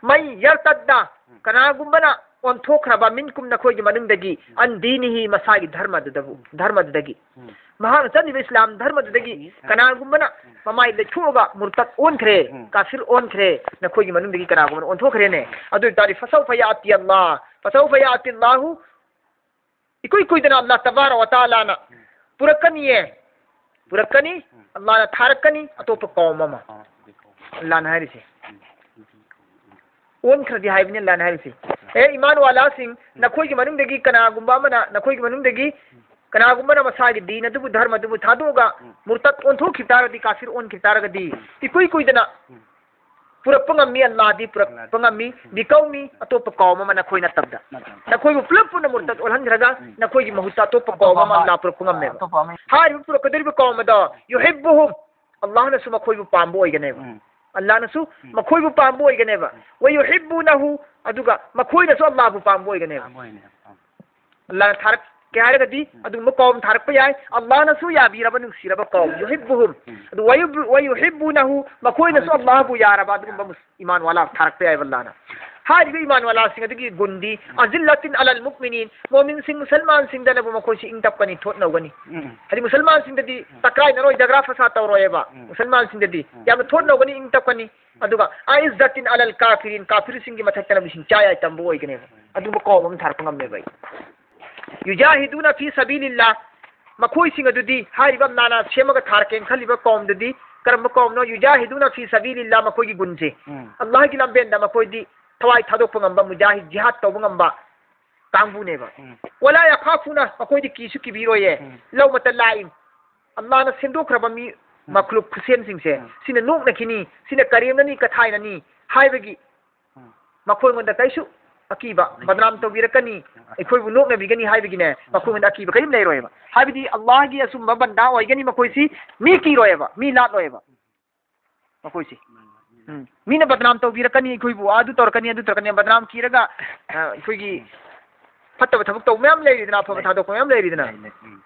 ꯃꯟ ꯌꯔꯇꯗ, ꯀꯅꯥꯒꯨꯝꯕꯅ ꯑꯣꯟꯊꯣꯛꯈ꯭ꯔꯕ, ꯃꯤꯟꯀꯨꯝ, ꯅꯈꯣꯏꯒꯤ ꯃꯅꯨꯡꯗꯒꯤ, ꯑꯟ ꯗꯤꯅꯤꯍꯤ, ꯃꯁꯥꯒꯤ ꯙꯔꯃꯗꯨꯗꯕꯨ, ꯙꯔꯃꯗꯨꯗꯒꯤ꯫ ꯎꯝ꯫ ꯃꯍꯥꯛꯅ ꯆꯠꯂꯤꯕ ꯏꯁꯂꯥꯝ ꯙꯔꯃꯗꯨꯗꯒꯤ ꯎꯝ꯫ ꯀꯅꯥꯒꯨꯝꯕꯅ ꯃꯃꯥꯏ ꯂꯩꯊꯣꯛꯑꯒ ꯃꯨꯔꯇꯠ ꯑꯣꯟꯈ꯭ꯔꯦ, ꯎꯝ꯫ ꯀꯥꯐꯤꯔ ꯑꯣꯟꯈ꯭ꯔꯦ, ꯅꯈꯣꯏꯒꯤ ꯃꯅꯨꯡꯗꯒꯤ ꯀꯅꯥꯒꯨꯝꯕꯅ ꯑꯣꯟꯊꯣꯛꯈ꯭ꯔꯦꯅꯦ꯫ ꯑꯗꯨ ꯑꯣꯏ ꯇꯥꯔꯗꯤ, ꯐꯁꯧꯐ ꯌꯥꯇꯤ ꯑꯜꯂꯥꯍ, ꯐꯁꯧꯐ ꯌꯥꯇꯤ ꯑꯜꯂꯥꯍꯨ, ꯏꯀꯨꯏ ꯀꯨꯏꯗꯅ ꯑꯜꯂꯥꯍ ꯇꯕꯥꯔꯛ ꯋ ꯇꯥꯂꯥꯅ ꯄꯨꯔꯛꯀꯅꯤꯌꯦ, ꯄꯨꯔꯛꯀꯅꯤ, ꯑꯜꯂꯥꯍꯅ ꯊꯥꯔꯛꯀꯅꯤ ꯑꯇꯣꯞꯄ ꯀꯧꯝ ꯑꯃ꯫ ꯑꯜꯂꯥꯍꯅ ꯍꯥꯏꯔꯤꯁꯦ꯫ ꯑꯣꯟꯈ꯭ꯔꯗꯤ ꯍꯥꯏꯕꯅꯤ ꯑꯜꯂꯥꯍꯅ ꯍꯥꯏꯔꯤꯁꯦ꯫ ꯑꯦ ꯏꯃꯥꯟ ꯋꯥꯂꯥꯁꯤꯡ, ꯅꯈꯣꯏꯒꯤ ꯃꯅꯨꯡꯗꯒꯤ ꯀꯅꯥꯒꯨꯝꯕ ꯑꯃꯅ, ꯅꯈꯣꯏꯒꯤ ꯃꯅꯨꯡꯗꯒꯤ ꯀꯅꯥꯒꯨꯝꯕꯅ ꯃꯁꯥꯒꯤ ꯗꯤꯟ ꯑꯗꯨꯕꯨ, ꯙꯔꯃ ꯑꯗꯨꯕꯨ ꯊꯥꯗꯣꯛꯑꯒ ꯃꯨꯔꯇꯠ ꯑꯣꯟꯊꯣꯛꯈꯤꯕ ꯇꯥꯔꯒꯗꯤ, ꯀꯥꯐꯤꯔ ꯑꯣꯟꯈꯤꯕ ꯇꯥꯔꯒꯗꯤ, ꯏꯀꯨꯏ ꯀꯨꯏꯗꯅ ꯄꯨꯔꯛꯄ ꯉꯝꯃꯤ, ꯑꯜꯂꯥꯍꯗꯤ ꯄꯨꯔꯛꯄ ꯉꯝꯃꯤ, ꯕꯤꯀꯧꯃꯤ, ꯑꯇꯣꯞꯄ ꯀꯧꯝ ꯑꯃ ꯅꯈꯣꯏ ꯅꯠꯇꯕꯗ꯫ ꯅꯈꯣꯏꯕꯨ ꯄꯨꯂꯞ ꯄꯨꯟꯅ ꯃꯨꯔꯇꯠ ꯑꯣꯜꯍꯟꯈ꯭ꯔꯒ ꯎꯝ꯫ ꯅꯈꯣꯏꯒꯤ ꯃꯍꯨꯠꯇ ꯑꯇꯣꯞꯄ ꯀꯧꯝ ꯑꯃ ꯑꯜꯂꯥꯍ ꯄꯨꯔꯛꯄ ꯉꯝꯃꯦꯕ꯫ ꯑꯇꯣꯞꯄ ꯑꯃ꯫ ꯍꯥꯏꯔꯤꯕ ꯄꯨꯔꯛꯀꯗꯧꯔꯤꯕ ꯀꯧꯝ ꯑꯗꯣ, ꯌꯨꯍꯤꯕꯨꯍꯨꯝ, ꯑꯜꯂꯥꯍꯅꯁꯨ ꯃꯈꯣꯏꯕꯨ ꯄꯥꯝꯕ ꯑꯣꯏꯒꯅꯦꯕ꯫ ꯎꯝ꯫ ꯑꯜꯂꯥꯍꯅꯁꯨ ꯎꯝ꯫ ꯃꯈꯣꯏꯕꯨ ꯄꯥꯝꯕ ꯑꯣꯏꯒꯅꯦꯕ꯫ ꯎꯝ꯫ ꯋ ꯌꯨꯍꯤꯕꯨꯅꯍꯨ, ꯑꯗꯨꯒ ꯃꯈꯣꯏꯅꯁꯨ ꯑꯜꯂꯥꯍꯕꯨ ꯄꯥꯝꯕ ꯑꯣꯏꯒꯅꯦꯕ꯫ ꯄꯥꯝꯕ ꯑꯣꯏꯒꯅꯦꯕ꯫ ꯑꯥ꯫ ꯑꯜꯂꯥꯍꯅ ꯊꯥꯔꯛꯀꯦ ꯍꯥꯏꯔꯒꯗꯤ ꯎꯝ꯫ ꯑꯗꯨꯒꯨꯝꯕ ꯀꯧꯝ ꯊꯥꯔꯛꯄ ꯌꯥꯏ꯫ ꯑꯜꯂꯥꯍꯅꯁꯨ ꯌꯥꯕꯤꯔꯕ ꯅꯨꯡꯁꯤꯔꯕ ꯀꯧꯝ, ꯌꯨꯍꯤꯕꯨꯍꯨꯝ꯫ ꯎꯝ꯫ ꯑꯗꯨ ꯋ ꯌꯨ-, ꯋ ꯌꯨꯍꯤꯕꯨꯅꯍꯨ, ꯃꯈꯣꯏꯅꯁꯨ ꯑꯜꯂꯥꯍꯕꯨ ꯌꯥꯔꯕ ꯑꯗꯨꯒꯨꯝꯕ ꯃꯨꯁ-, ꯏꯃꯥꯟ ꯋꯥꯂꯥ ꯊꯥꯔꯛꯄ ꯌꯥꯏꯕ ꯑꯜꯂꯥꯍꯅ꯫ ꯍꯥꯏꯔꯤꯕ ꯏꯃꯥꯟ ꯋꯥꯂꯥꯁꯤꯡ ꯑꯗꯨꯒꯤ ꯒꯨꯟꯗꯤ, ꯎꯝ꯫ ꯑꯖꯤꯜꯂꯇꯤꯟ ꯑꯂꯜ ꯃꯨꯛꯃꯤꯅꯤꯟ, ꯃꯣꯃꯤꯟꯁꯤꯡ, ꯃꯨꯁꯜꯃꯥꯟꯁꯤꯡꯗꯅꯕꯨ ꯃꯈꯣꯏꯁꯤ ꯏꯪ ꯇꯞꯀꯅꯤ, ꯊꯣꯠꯅꯧꯒꯅꯤ꯫ ꯎꯝ꯫ ꯍꯥꯏꯗꯤ ꯃꯨꯁꯜꯃꯥꯟꯁꯤꯡꯗꯗꯤ ꯎꯝ꯫ ꯇꯛꯀꯥꯏꯅꯔꯣꯏ, ꯖꯒ꯭ꯔꯥ ꯐꯁꯥ ꯇꯧꯔꯣꯏꯕ꯫ ꯎꯝ꯫ ꯃꯨꯁꯜꯃꯥꯟꯁꯤꯡꯗꯗꯤ ꯎꯝ꯫ ꯌꯥꯝꯅ ꯊꯣꯠꯅꯧꯒꯅꯤ, ꯏꯪ ꯇꯞꯀꯅꯤ꯫ ꯑꯗꯨꯒ ꯑꯏꯖ꯭ꯖꯇꯤꯟ ꯑꯂꯜ ꯀꯥꯐꯤꯔꯤꯟ, ꯀꯥꯐꯤꯔꯁꯤꯡꯒꯤ ꯃꯊꯛꯇꯅꯕꯨ ꯁꯤꯡꯆꯥ ꯌꯥꯏ ꯇꯝꯕ ꯑꯣꯏꯒꯅꯦꯕ꯫ ꯑꯗꯨꯒꯨꯝꯕ ꯀꯧꯝ ꯑꯃ ꯊꯥꯔꯛꯄ ꯉꯝꯃꯦꯕ ꯑꯩ꯫ ꯌꯨꯖꯥꯍꯤꯗꯨꯅ ꯐꯤ ꯁꯕꯤꯂꯤꯜꯂꯥ, ꯃꯈꯣꯏꯁꯤꯡ ꯑꯗꯨꯗꯤ ꯍꯥꯏꯔꯤꯕ ꯑꯜꯂꯥꯍꯅ ꯁꯦꯝꯃꯒ ꯊꯥꯔꯛꯀꯦꯅ ꯈꯜꯂꯤꯕ ꯀꯧꯝꯗꯨꯗꯤ ꯀꯔꯝꯕ ꯀꯧꯝꯅꯣ? ꯌꯨꯖꯥꯍꯤꯗꯨꯅ ꯐꯤ ꯁꯕꯤꯂꯤꯜꯂꯥ, ꯃꯈꯣꯏꯒꯤ ꯒꯨꯟꯁꯦ꯫ ꯎꯝ꯫ ꯑꯜꯂꯥꯍꯒꯤ ꯂꯝꯕꯦꯟꯗ ꯃꯈꯣꯏꯗꯤ ꯊꯋꯥꯏ ꯊꯥꯗꯣꯛꯄ ꯉꯝꯕ, ꯃꯨꯖꯥꯍꯤꯗ, ꯖꯤꯍꯥꯗ ꯇꯧꯕ ꯉꯝꯕ ꯀꯥꯡꯕꯨꯅꯦꯕ꯫ ꯎꯝ꯫ ꯋꯂꯥ ꯌꯈꯥꯐꯨꯅ, ꯃꯈꯣꯏꯗꯤ ꯀꯤꯁꯨ ꯀꯤꯕꯤꯔꯣꯏꯌꯦ꯫ ꯎꯝ꯫ ꯂꯧꯃꯇ ꯂꯥꯏꯝ, ꯑꯜꯂꯥꯍꯅ ꯁꯦꯝꯗꯣꯛꯈ꯭ꯔꯕ ꯃꯤ, ꯎꯝ꯫ ꯃꯈꯂꯨꯛ ꯈꯨꯁꯦꯝꯁꯤꯡꯁꯦ, ꯎꯝ꯫ ꯁꯤꯅ ꯅꯣꯛꯅꯈꯤꯅꯤ, ꯁꯤꯅ ꯀꯔꯦꯝꯅꯅꯤ, ꯀꯊꯥꯏꯅꯅꯤ ꯍꯥꯏꯕꯒꯤ ꯎꯝ꯫ ꯃꯈꯣꯏꯉꯣꯟꯗ ꯀꯩꯁꯨ ꯑꯀꯤꯕ, ꯎꯝ꯫ ꯕꯗꯅꯥꯝ ꯇꯧꯕꯤꯔꯛꯀꯅꯤ, ꯎꯝ꯫ ꯑꯩꯈꯣꯏꯕꯨ ꯅꯣꯛꯅꯕꯤꯒꯅꯤ ꯍꯥꯏꯕꯒꯤꯅꯦ, ꯎꯝ꯫ ꯃꯈꯣꯏꯉꯣꯟꯗ ꯑꯀꯤꯕ ꯀꯔꯤꯝ ꯂꯩꯔꯣꯏꯕ꯫ ꯍꯥꯏꯕꯗꯤ ꯑꯜꯂꯥꯍꯒꯤ ꯑꯆꯨꯝꯕ ꯕꯟꯗꯥ ꯑꯣꯏꯒꯅꯤ ꯃꯈꯣꯏꯁꯤ, ꯃꯤ ꯀꯤꯔꯣꯏꯕ, ꯃꯤ ꯂꯥꯠꯂꯣꯏꯕ ꯃꯈꯣꯏꯁꯤ꯫ ꯎꯝ꯫ ꯃꯤꯅ ꯕꯗꯅꯥꯝ ꯇꯧꯕꯤꯔꯛꯀꯅꯤ ꯑꯩꯈꯣꯏꯕꯨ, ꯑꯗꯨ ꯇꯧꯔꯛꯀꯅꯤ, ꯑꯗꯨ ꯇꯧꯔꯛꯀꯅꯤ, ꯕꯗꯅꯥꯝ ꯀꯤꯔꯒ, ꯑ, ꯑꯩꯈꯣꯏꯒꯤ ꯎꯝ꯫ ꯐꯠꯇꯕ ꯊꯕꯛ ꯇꯧꯕ ꯃꯌꯥꯝ ꯂꯩꯔꯤꯗꯅ, ꯑꯐꯕ ꯂꯩ꯫ ꯊꯥꯗꯣꯛꯄ ꯃꯌꯥꯝ ꯂꯩꯔꯤꯗꯅ꯫ ꯂꯩ, ꯂꯩ꯫ ꯎꯝ꯫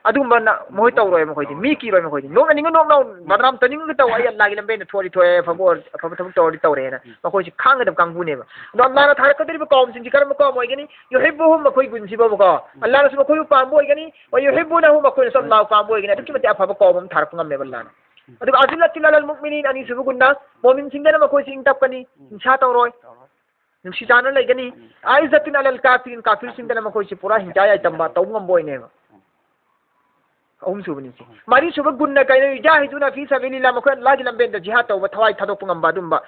ꯑꯗꯨꯒꯨꯝꯕ ꯃꯈꯣꯏ ꯇꯧꯔꯣꯏ꯫ ꯃꯈꯣꯏꯗꯤ ꯃꯤ ꯀꯤꯔꯣꯏ꯫ ꯃꯈꯣꯏꯗꯤ ꯅꯣꯛꯅꯅꯤꯡꯉ ꯅꯣꯛꯅꯧ, ꯕꯗꯅꯥꯝ ꯇꯧꯅꯤꯡꯉꯒ ꯇꯧ, ꯑꯩ ꯑꯜꯂꯥꯒꯤ ꯂꯝꯕꯦꯟꯗ ꯊꯣꯛꯑꯗꯤ ꯊꯣꯛꯑꯦ, ꯑꯐꯕ ꯑꯣꯏꯔ-, ꯑꯐꯕ ꯊꯕꯛ ꯇꯧꯔꯗꯤ ꯇꯧꯔꯦꯅ ꯃꯈꯣꯏꯁꯤ ꯈꯥꯡꯒꯗꯕ ꯀꯥꯡꯕꯨꯅꯦꯕ꯫ ꯑꯗꯣ ꯑꯜꯂꯥꯅ ꯊꯥꯔꯛꯀꯗꯧꯔꯤꯕ ꯀꯧꯝꯁꯤꯡꯁꯤ ꯀꯔꯝꯕ ꯀꯧꯝ ꯑꯣꯏꯒꯅꯤ? ꯌꯨꯍꯤꯕꯨꯍꯨꯝ, ꯃꯈꯣꯏ ꯒꯨꯟꯁꯤꯕꯕꯀꯣ, ꯑꯜꯂꯥꯅꯁꯨ ꯃꯈꯣꯏꯕꯨ ꯄꯥꯝꯕ ꯑꯣꯏꯒꯅꯤ, ꯋ ꯌꯨꯍꯤꯕꯨꯅꯍꯨ, ꯃꯈꯣꯏꯅꯁꯨ ꯑꯜꯂꯥꯕꯨ ꯄꯥꯝꯕ ꯑꯣꯏꯒꯅꯤ꯫ ꯑꯗꯨꯛꯀꯤ ꯃꯇꯤꯛ ꯑꯐꯕ ꯀꯧꯝ ꯑꯃ ꯊꯥꯔꯛꯄ ꯉꯝꯃꯦꯕ ꯑꯜꯂꯥꯅ꯫ ꯑꯗꯨꯒ ꯑꯖꯤꯜꯂꯇꯤꯟ ꯑꯂꯜ ꯃꯨꯛꯃꯤꯅꯤꯟ, ꯑꯅꯤꯁꯨꯕ ꯒꯨꯟꯅ ꯃꯣꯃꯤꯟꯁꯤꯡꯗꯅ ꯃꯈꯣꯏꯁꯤ ꯏꯪ ꯇꯞꯀꯅꯤ, ꯍꯤꯡꯁꯥ ꯇꯧꯔꯣꯏ, ꯅꯨꯡꯁꯤ ꯆꯥꯟꯅ ꯂꯩꯒꯅꯤ꯫ ꯑꯥꯏꯖꯇꯤꯟ ꯑꯂꯜ ꯀꯥꯐꯤꯔꯤꯟ, ꯀꯥꯐꯤꯔꯁꯤꯡꯗꯅ ꯃꯈꯣꯏꯁꯤ ꯄꯨꯔꯥ ꯍꯤꯡꯆꯥ ꯌꯥꯏꯇꯝꯕ ꯇꯧꯕ ꯉꯝꯕ ꯑꯣꯏꯅꯦꯕ꯫ ꯑꯍꯨꯝꯁꯨꯕꯅꯤ ꯁꯤ꯫ ꯃꯔꯤꯁꯨꯕ ꯒꯨꯟꯅ ꯀꯩꯅꯣ? ꯌꯨꯖꯥꯍꯤꯗꯨꯅ ꯐꯤ ꯁꯕꯤꯂꯤꯜꯂꯥ, ꯃꯈꯣꯏ ꯑꯜꯂꯥꯍꯒꯤ ꯂꯝꯕꯦꯟꯗ ꯖꯤꯍꯥꯗ ꯇꯧꯕ, ꯊꯋꯥꯏ ꯊꯥꯗꯣꯛꯄ ꯉꯝꯕ ꯑꯗꯨꯝꯕ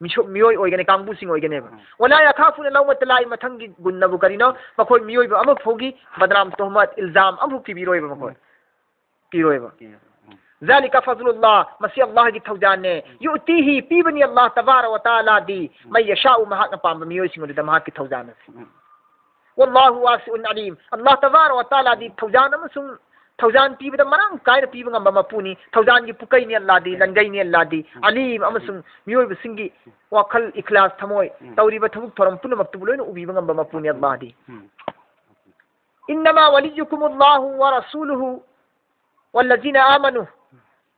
ꯃꯤꯁꯛ, ꯃꯤꯑꯣꯏ ꯑꯣꯏꯒꯅꯤ, ꯀꯥꯡꯕꯨꯁꯤꯡ ꯑꯣꯏꯒꯅꯦꯕ꯫ ꯋꯂꯥ ꯌꯥꯈꯥꯐꯨꯅ ꯂꯧꯃꯠꯇ ꯂꯥꯛꯏ꯫ ꯃꯊꯪꯒꯤ ꯒꯨꯟꯅꯕꯨ ꯀꯔꯤꯅꯣ? ꯃꯈꯣꯏ ꯃꯤꯑꯣꯏꯕ ꯑꯃꯐꯥꯎꯒꯤ ꯕꯗꯅꯥꯝ, ꯇꯣꯍꯃꯠ, ꯏꯜꯖꯥꯝ ꯑꯃꯐꯥꯎ ꯄꯤꯕꯤꯔꯣꯏꯕ ꯃꯈꯣꯏ꯫ ꯄꯤꯔꯣꯏꯕ꯫ ꯄꯤꯔꯣꯏ꯫ ꯎꯝ꯫ ذلك فضل الله، ꯃꯁꯤ ꯑꯜꯂꯥꯍꯒꯤ ꯊꯧꯖꯥꯟꯅꯦ꯫ ꯎꯝ꯫ يؤتيه، ꯄꯤꯕꯅꯤ ꯑꯜꯂꯥꯍ ꯇꯕꯥꯔꯛ ꯋ ꯇꯥꯂꯥꯗꯤ، ꯎꯝ꯫ من يشاء، ꯃꯍꯥꯛꯅ ꯄꯥꯝꯕ ꯃꯤꯑꯣꯏꯁꯤꯡ ꯑꯗꯨꯗ ꯃꯍꯥꯛꯀꯤ ꯊꯧꯖꯥꯟ ꯑꯁꯤ꯫ ꯎꯝ꯫ والله واسع عليم، ꯑꯜꯂꯥꯍ ꯇꯕꯥꯔꯛ ꯋ ꯇꯥꯂꯥꯗꯤ ꯊꯧꯖꯥꯟ ꯑꯃꯁꯨꯡ ꯊꯧꯖꯥꯟ ꯄꯤꯕꯗ ꯃꯔꯥꯡ ꯀꯥꯏꯅ ꯄꯤꯕ ꯉꯝꯕ ꯃꯄꯨꯅꯤ꯫ ꯊꯧꯖꯥꯟꯒꯤ ꯄꯨꯀꯩꯅꯤ ꯑꯜꯂꯥꯍꯗꯤ, ꯎꯝ꯫ ꯂꯟꯒꯩꯅꯤ ꯑꯜꯂꯥꯍꯗꯤ꯫ ꯎꯝ꯫ ꯑꯂꯤꯝ ꯑꯃꯁꯨꯡ ꯃꯤꯑꯣꯏꯕꯁꯤꯡꯒꯤ ꯋꯥꯈꯜ ꯏꯈꯂꯥꯁ ꯊꯃꯣꯏ, ꯎꯝ꯫ ꯇꯧꯔꯤꯕ ꯊꯕꯛ ꯊꯧꯔꯝ ꯄꯨꯝꯅꯃꯛꯇꯨꯕꯨ ꯂꯣꯏꯅ ꯎꯕꯤꯕ ꯉꯝꯕ ꯃꯄꯨꯅꯤ ꯑꯜꯂꯥꯍꯗꯤ꯫ ꯎꯝ꯫ إنما وليكم الله ورسوله والذين آمنوا.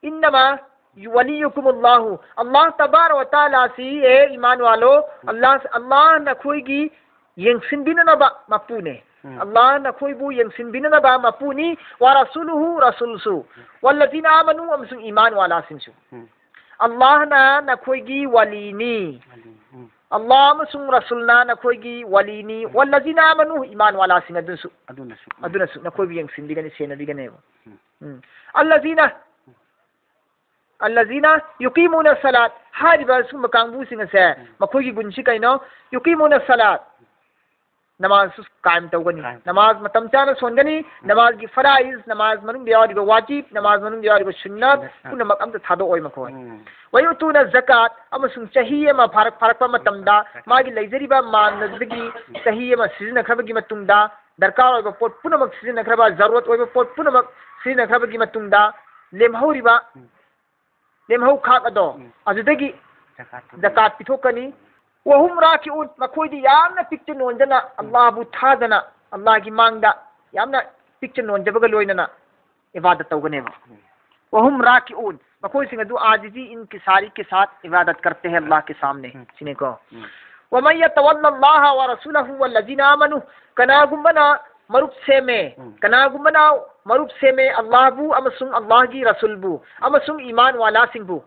إنما وليكم الله. ꯑꯜꯂꯥꯍ ꯇꯕꯥꯔꯛ ꯋ ꯇꯥꯂꯥꯁꯤ, ꯑꯦ ꯏꯃꯥꯟ ꯋꯥꯂꯣ, ꯑꯜꯂꯥꯍ, ꯑꯜꯂꯥꯍ ꯅꯈꯣꯏꯒꯤ ꯌꯦꯡꯁꯤꯟꯕꯤꯅꯅꯕ ꯃꯄꯨꯅꯦ꯫ ꯎꯝ꯫ ꯑꯜꯂꯥꯍ ꯅꯈꯣꯏꯕꯨ ꯌꯦꯡꯁꯤꯟꯕꯤꯅꯅꯕ ꯃꯄꯨꯅꯤ꯫ ورسوله، ꯔꯁꯨꯜꯁꯨ꯫ والذين آمنوا، ꯑꯃꯁꯨꯡ ꯏꯃꯥꯟ ꯋꯥꯂꯥꯁꯤꯡꯁꯨ꯫ ꯎꯝ꯫ ꯑꯜꯂꯥꯍꯅ ꯅꯈꯣꯏꯒꯤ ꯋꯥꯂꯤꯅꯤ꯫ ꯋꯥꯂꯤ, ꯎꯝ꯫ ꯑꯜꯂꯥꯍ ꯑꯃꯁꯨꯡ ꯔꯁꯨꯜꯅ ꯅꯈꯣꯏꯒꯤ ꯋꯥꯂꯤꯅꯤ꯫ ꯎꯝ꯫ والذين آمنوا، ꯏꯃꯥꯟ ꯋꯥꯂꯥꯁꯤꯡ ꯑꯗꯨꯁꯨ꯫ ꯑꯗꯨꯅꯁꯨ꯫ ꯑꯗꯨꯅꯁꯨ ꯅꯈꯣꯏꯕꯨ ꯌꯦꯡꯁꯤꯟꯕꯤꯒꯅꯤ, ꯁꯦꯟꯅꯕꯤꯒꯅꯦꯕ꯫ ꯎꯝ꯫ ꯎꯝ꯫ الذين، الذين يقيمون الصلاة، ꯍꯥꯏꯔꯤꯕ ꯁꯤꯒꯨꯝꯕ ꯀꯥꯡꯕꯨꯁꯤꯡ ꯑꯁꯦ, ꯎꯝ꯫ ꯃꯈꯣꯏꯒꯤ ꯒꯨꯟꯁꯤ ꯀꯩꯅꯣ? يقيمون الصلاة، ꯅꯃꯥꯖꯁꯨ ꯀꯥꯏꯝ ꯇꯧꯒꯅꯤ꯫ ꯀꯥꯏꯝ꯫ ꯅꯃꯥꯖ ꯃꯇꯝ ꯆꯥꯅ ꯁꯣꯟꯒꯅꯤ꯫ ꯎꯝ꯫ ꯅꯃꯥꯖꯒꯤ ꯐꯔꯥꯏꯖ, ꯅꯃꯥꯖ ꯃꯅꯨꯡꯗ ꯌꯥꯎꯔꯤꯕ ꯋꯥꯖꯤꯕ, ꯅꯃꯥꯖ ꯃꯅꯨꯡꯗ ꯌꯥꯎꯔꯤꯕ ꯁꯨꯟꯅꯠ, ꯁꯨꯟꯅꯠ, ꯑꯥ꯫ ꯄꯨꯝꯅꯃꯛ ꯑꯝꯇ ꯊꯥꯗꯣꯛꯑꯣꯏ ꯃꯈꯣꯏ꯫ ꯎꯝ꯫ ويؤتون الزكاة، ꯑꯃꯁꯨꯡ ꯆꯍꯤ ꯑꯃ ꯐꯥꯔꯛ-, ꯐꯥꯔꯛꯄ ꯃꯇꯝꯗ ꯃꯥꯒꯤ ꯂꯩꯖꯔꯤꯕ ꯃꯥꯜ ꯑꯗꯨꯗꯒꯤ ꯆꯍꯤ ꯑꯃ ꯁꯤꯖꯤꯟꯅꯈ꯭ꯔꯕꯒꯤ ꯃꯇꯨꯡꯗ, ꯗꯔꯀꯥꯔ ꯑꯣꯏꯕ ꯄꯣꯠ ꯄꯨꯝꯅꯃꯛ ꯁꯤꯖꯤꯟꯅꯈ꯭ꯔꯕ, ꯖꯔꯨꯔꯠ ꯑꯣꯏꯕ ꯄꯣꯠ ꯄꯨꯝꯅꯃꯛ ꯁꯤꯖꯤꯟꯅꯈ꯭ꯔꯕꯒꯤ ꯃꯇꯨꯡꯗ, ꯂꯦꯝꯍꯧꯔꯤꯕ, ꯎꯝ꯫ ꯂꯦꯝꯍꯧ ꯈꯥꯛ ꯑꯗꯣ, ꯎꯝ꯫ ꯑꯗꯨꯗꯒꯤ ꯖꯀꯥꯠ ꯄꯤꯊꯣꯛꯀꯅꯤ꯫ ꯖꯀꯥꯠ ꯄꯤꯊꯣꯛꯀꯅꯤ꯫ وهم راكعون، ꯃꯈꯣꯏꯗꯤ ꯌꯥꯝꯅ ꯄꯤꯛꯇ ꯅꯣꯟꯗꯅ, ꯎꯝ꯫ ꯑꯜꯂꯥꯍꯕꯨ ꯊꯥꯖꯅ, ꯑꯜꯂꯥꯍꯒꯤ ꯃꯥꯡꯗ ꯌꯥꯝꯅ ꯄꯤꯛꯆ ꯅꯣꯟꯖꯕꯒ ꯂꯣꯏꯅꯅ ꯏꯕꯥꯗꯠ ꯇꯧꯒꯅꯦꯕ꯫ ꯎꯝ꯫ وهم راكعون, ꯃꯈꯣꯏꯁꯤꯡ ꯑꯗꯨ आजिज़ी इनकिसारी के साथ इबादत करते हैं अल्लाह के सामने, ꯎꯝ꯫ ꯁꯤꯅꯤꯀꯣ꯫ ꯎꯝ꯫ ومن يتول الله ورسوله والذين آمنوا, ꯀꯅꯥꯒꯨꯝꯕꯅ ꯃꯔꯨꯞ ꯁꯦꯝꯃꯦ, ꯎꯝ꯫ ꯀꯅꯥꯒꯨꯝꯕꯅ ꯃꯔꯨꯞ ꯁꯦꯝꯃꯦ ꯑꯜꯂꯥꯍꯕꯨ ꯑꯃꯁꯨꯡ ꯑꯜꯂꯥꯍꯒꯤ ꯔꯁꯨꯜꯕꯨ ꯑꯃꯁꯨꯡ ꯏꯃꯥꯟ ꯋꯥꯂꯥꯁꯤꯡꯕꯨ,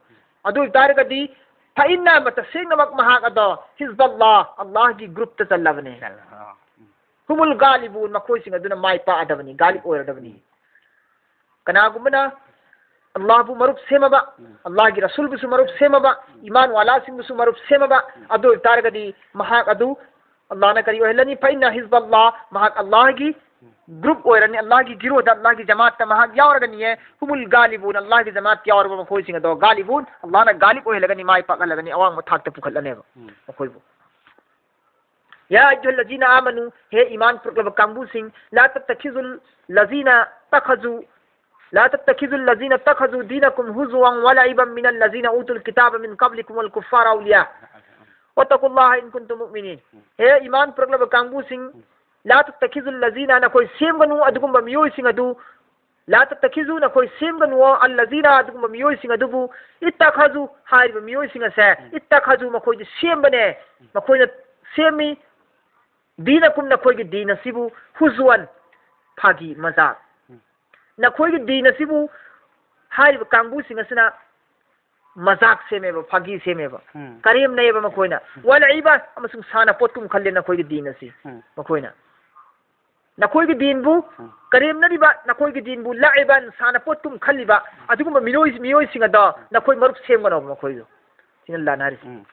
ꯑꯗꯨ ꯑꯣꯏꯇꯥꯔꯒꯗꯤ, فإن, ꯇꯁꯦꯡꯅꯃꯛ ꯃꯍꯥꯛ ꯑꯗꯣ, حزب الله, ꯑꯜꯂꯥꯍꯒꯤ ꯒ꯭ꯔꯨꯞꯇ ꯆꯜꯂꯕꯅꯦ꯫ ꯆꯜꯂꯕ, ꯑꯣ, ꯎꯝ꯫ هم الغالبون, ꯃꯈꯣꯏꯁꯤꯡ ꯑꯗꯨꯅ ꯃꯥꯏ ꯄꯥꯛꯑꯗꯕꯅꯤ, ꯒꯥꯂꯤꯕ ꯑꯣꯏꯔꯗꯕꯅꯤ꯫ ꯀꯅꯥꯒꯨꯝꯕꯅ ꯑꯜꯂꯥꯍꯕꯨ ꯃꯔꯨꯞ ꯁꯦꯝꯃꯕ, ꯎꯝ꯫ ꯑꯜꯂꯥꯍꯒꯤ ꯔꯁꯨꯜꯕꯨꯁꯨ ꯃꯔꯨꯞ ꯁꯦꯝꯃꯕ, ꯎꯝ꯫ ꯏꯃꯥꯟ ꯋꯥꯂꯥꯁꯤꯡꯕꯨꯁꯨ ꯃꯔꯨꯞ ꯁꯦꯝꯃꯕ, ꯎꯝ꯫ ꯑꯗꯨ ꯑꯣꯏꯇꯥꯔꯒꯗꯤ ꯃꯍꯥꯛ ꯑꯗꯨ ꯑꯜꯂꯥꯍꯅ ꯀꯔꯤ ꯑꯣꯏꯍꯜꯂꯅꯤ? فإن حزب الله, ꯃꯍꯥꯛ ꯑꯜꯂꯥꯍꯒꯤ ꯎꯝ꯫ ꯒ꯭ꯔꯨꯞ ꯑꯣꯏꯔꯅꯤ, ꯑꯜꯂꯥꯍꯒꯤ ꯒꯤꯔꯣꯗ, ꯑꯜꯂꯥꯍꯒꯤ ꯖꯃꯥꯠꯇ ꯃꯍꯥꯛ ꯌꯥꯎꯔꯒꯅꯤꯌꯦ꯫ هم الغالبون, ꯑꯜꯂꯥꯍꯒꯤ ꯖꯃꯥꯠ ꯌꯥꯎꯔꯕ ꯃꯈꯣꯏꯁꯤꯡ ꯑꯗꯣ, غالبون, ꯑꯜꯂꯥꯍꯅ ꯒꯥꯂꯤꯕ ꯑꯣꯏꯍꯜꯂꯒꯅꯤ, ꯃꯥꯏ ꯄꯥꯛꯍꯜꯂꯒꯅꯤ, ꯑꯋꯥꯡꯕ ꯊꯥꯛꯇ ꯄꯨꯈꯠꯂꯅꯦꯕ ꯎꯝ꯫ ꯃꯈꯣꯏꯕꯨ꯫ يا أيها الذين آمنوا, ꯍꯦ ꯏꯃꯥꯟ ꯄꯨꯔꯛꯂꯕ ꯀꯥꯡꯕꯨꯁꯤꯡ, لا تتخذوا الذين اتخذوا، لا تتخذوا الذين اتخذوا دينكم هزوا ولعبا من الذين أوتوا الكتاب من قبلكم والكفار أولياء واتقوا الله إن كنتم مؤمنين. ꯍꯦ ꯏꯃꯥꯟ ꯄꯨꯔꯛꯂꯕ ꯀꯥꯡꯕꯨꯁꯤꯡ, لا تتخذوا الذين, ꯅꯈꯣꯏ ꯁꯦꯝꯒꯅꯨ ꯑꯗꯨꯒꯨꯝꯕ ꯃꯤꯑꯣꯏꯁꯤꯡ ꯑꯗꯨ, لا تتخذوا, ꯅꯈꯣꯏ ꯁꯦꯝꯒꯅꯨ, الذين, ꯑꯗꯨꯒꯨꯝꯕ ꯃꯤꯑꯣꯏꯁꯤꯡ ꯑꯗꯨꯕꯨ, اتخذوا, ꯍꯥꯏꯔꯤꯕ ꯃꯤꯑꯣꯏꯁꯤꯡ ꯑꯁꯦ, اتخذوا, ꯃꯈꯣꯏꯗꯤ ꯁꯦꯝꯕꯅꯦ, ꯃꯈꯣꯏꯅ ꯁꯦꯝꯃꯤ, دينكم, ꯅꯈꯣꯏꯒꯤ ꯗꯤꯟ ꯑꯁꯤꯕꯨ, هزوا, ꯐꯥꯒꯤ, ꯃꯖꯥꯛ꯫ ꯎꯝ꯫ ꯅꯈꯣꯏꯒꯤ ꯗꯤꯟ ꯑꯁꯤꯕꯨ ꯍꯥꯏꯔꯤꯕ ꯀꯥꯡꯕꯨꯁꯤꯡ ꯑꯁꯤꯅ ꯃꯖꯥꯛ ꯁꯦꯝꯃꯦꯕ, ꯐꯥꯒꯤ ꯁꯦꯝꯃꯦꯕ, ꯎꯝ꯫ ꯀꯔꯦꯝꯅꯩꯌꯦꯕ ꯃꯈꯣꯏꯅ꯫ ꯎꯝ꯫ ولعبا, ꯑꯃꯁꯨꯡ ꯁꯥꯟꯅꯄꯣꯠꯀꯨꯝ ꯈꯜꯂꯦ ꯅꯈꯣꯏꯒꯤ ꯗꯤꯟ ꯑꯁꯤ ꯎꯝ꯫ ꯃꯈꯣꯏꯅ꯫ ꯅꯈꯣꯏꯒꯤ ꯗꯤꯟꯕꯨ ꯎꯝ꯫ ꯀꯔꯦꯝꯅꯔꯤꯕ, ꯅꯈꯣꯏꯒꯤ ꯗꯤꯟꯕꯨ لعبا, ꯁꯥꯟꯅꯄꯣꯠꯀꯨꯝ ꯈꯜꯂꯤꯕ ꯑꯗꯨꯒꯨꯝꯕ ꯃꯤꯑꯣꯏ-, ꯃꯤꯑꯣꯏꯁꯤꯡ ꯑꯗꯣ ꯅꯈꯣꯏ ꯃꯔꯨꯞ ꯁꯦꯝꯒꯅꯣꯕ ꯃꯈꯣꯏꯗꯣ꯫ ꯁꯤꯅ ꯂꯥꯟꯅꯔꯤꯁꯦ꯫ ꯎꯝ꯫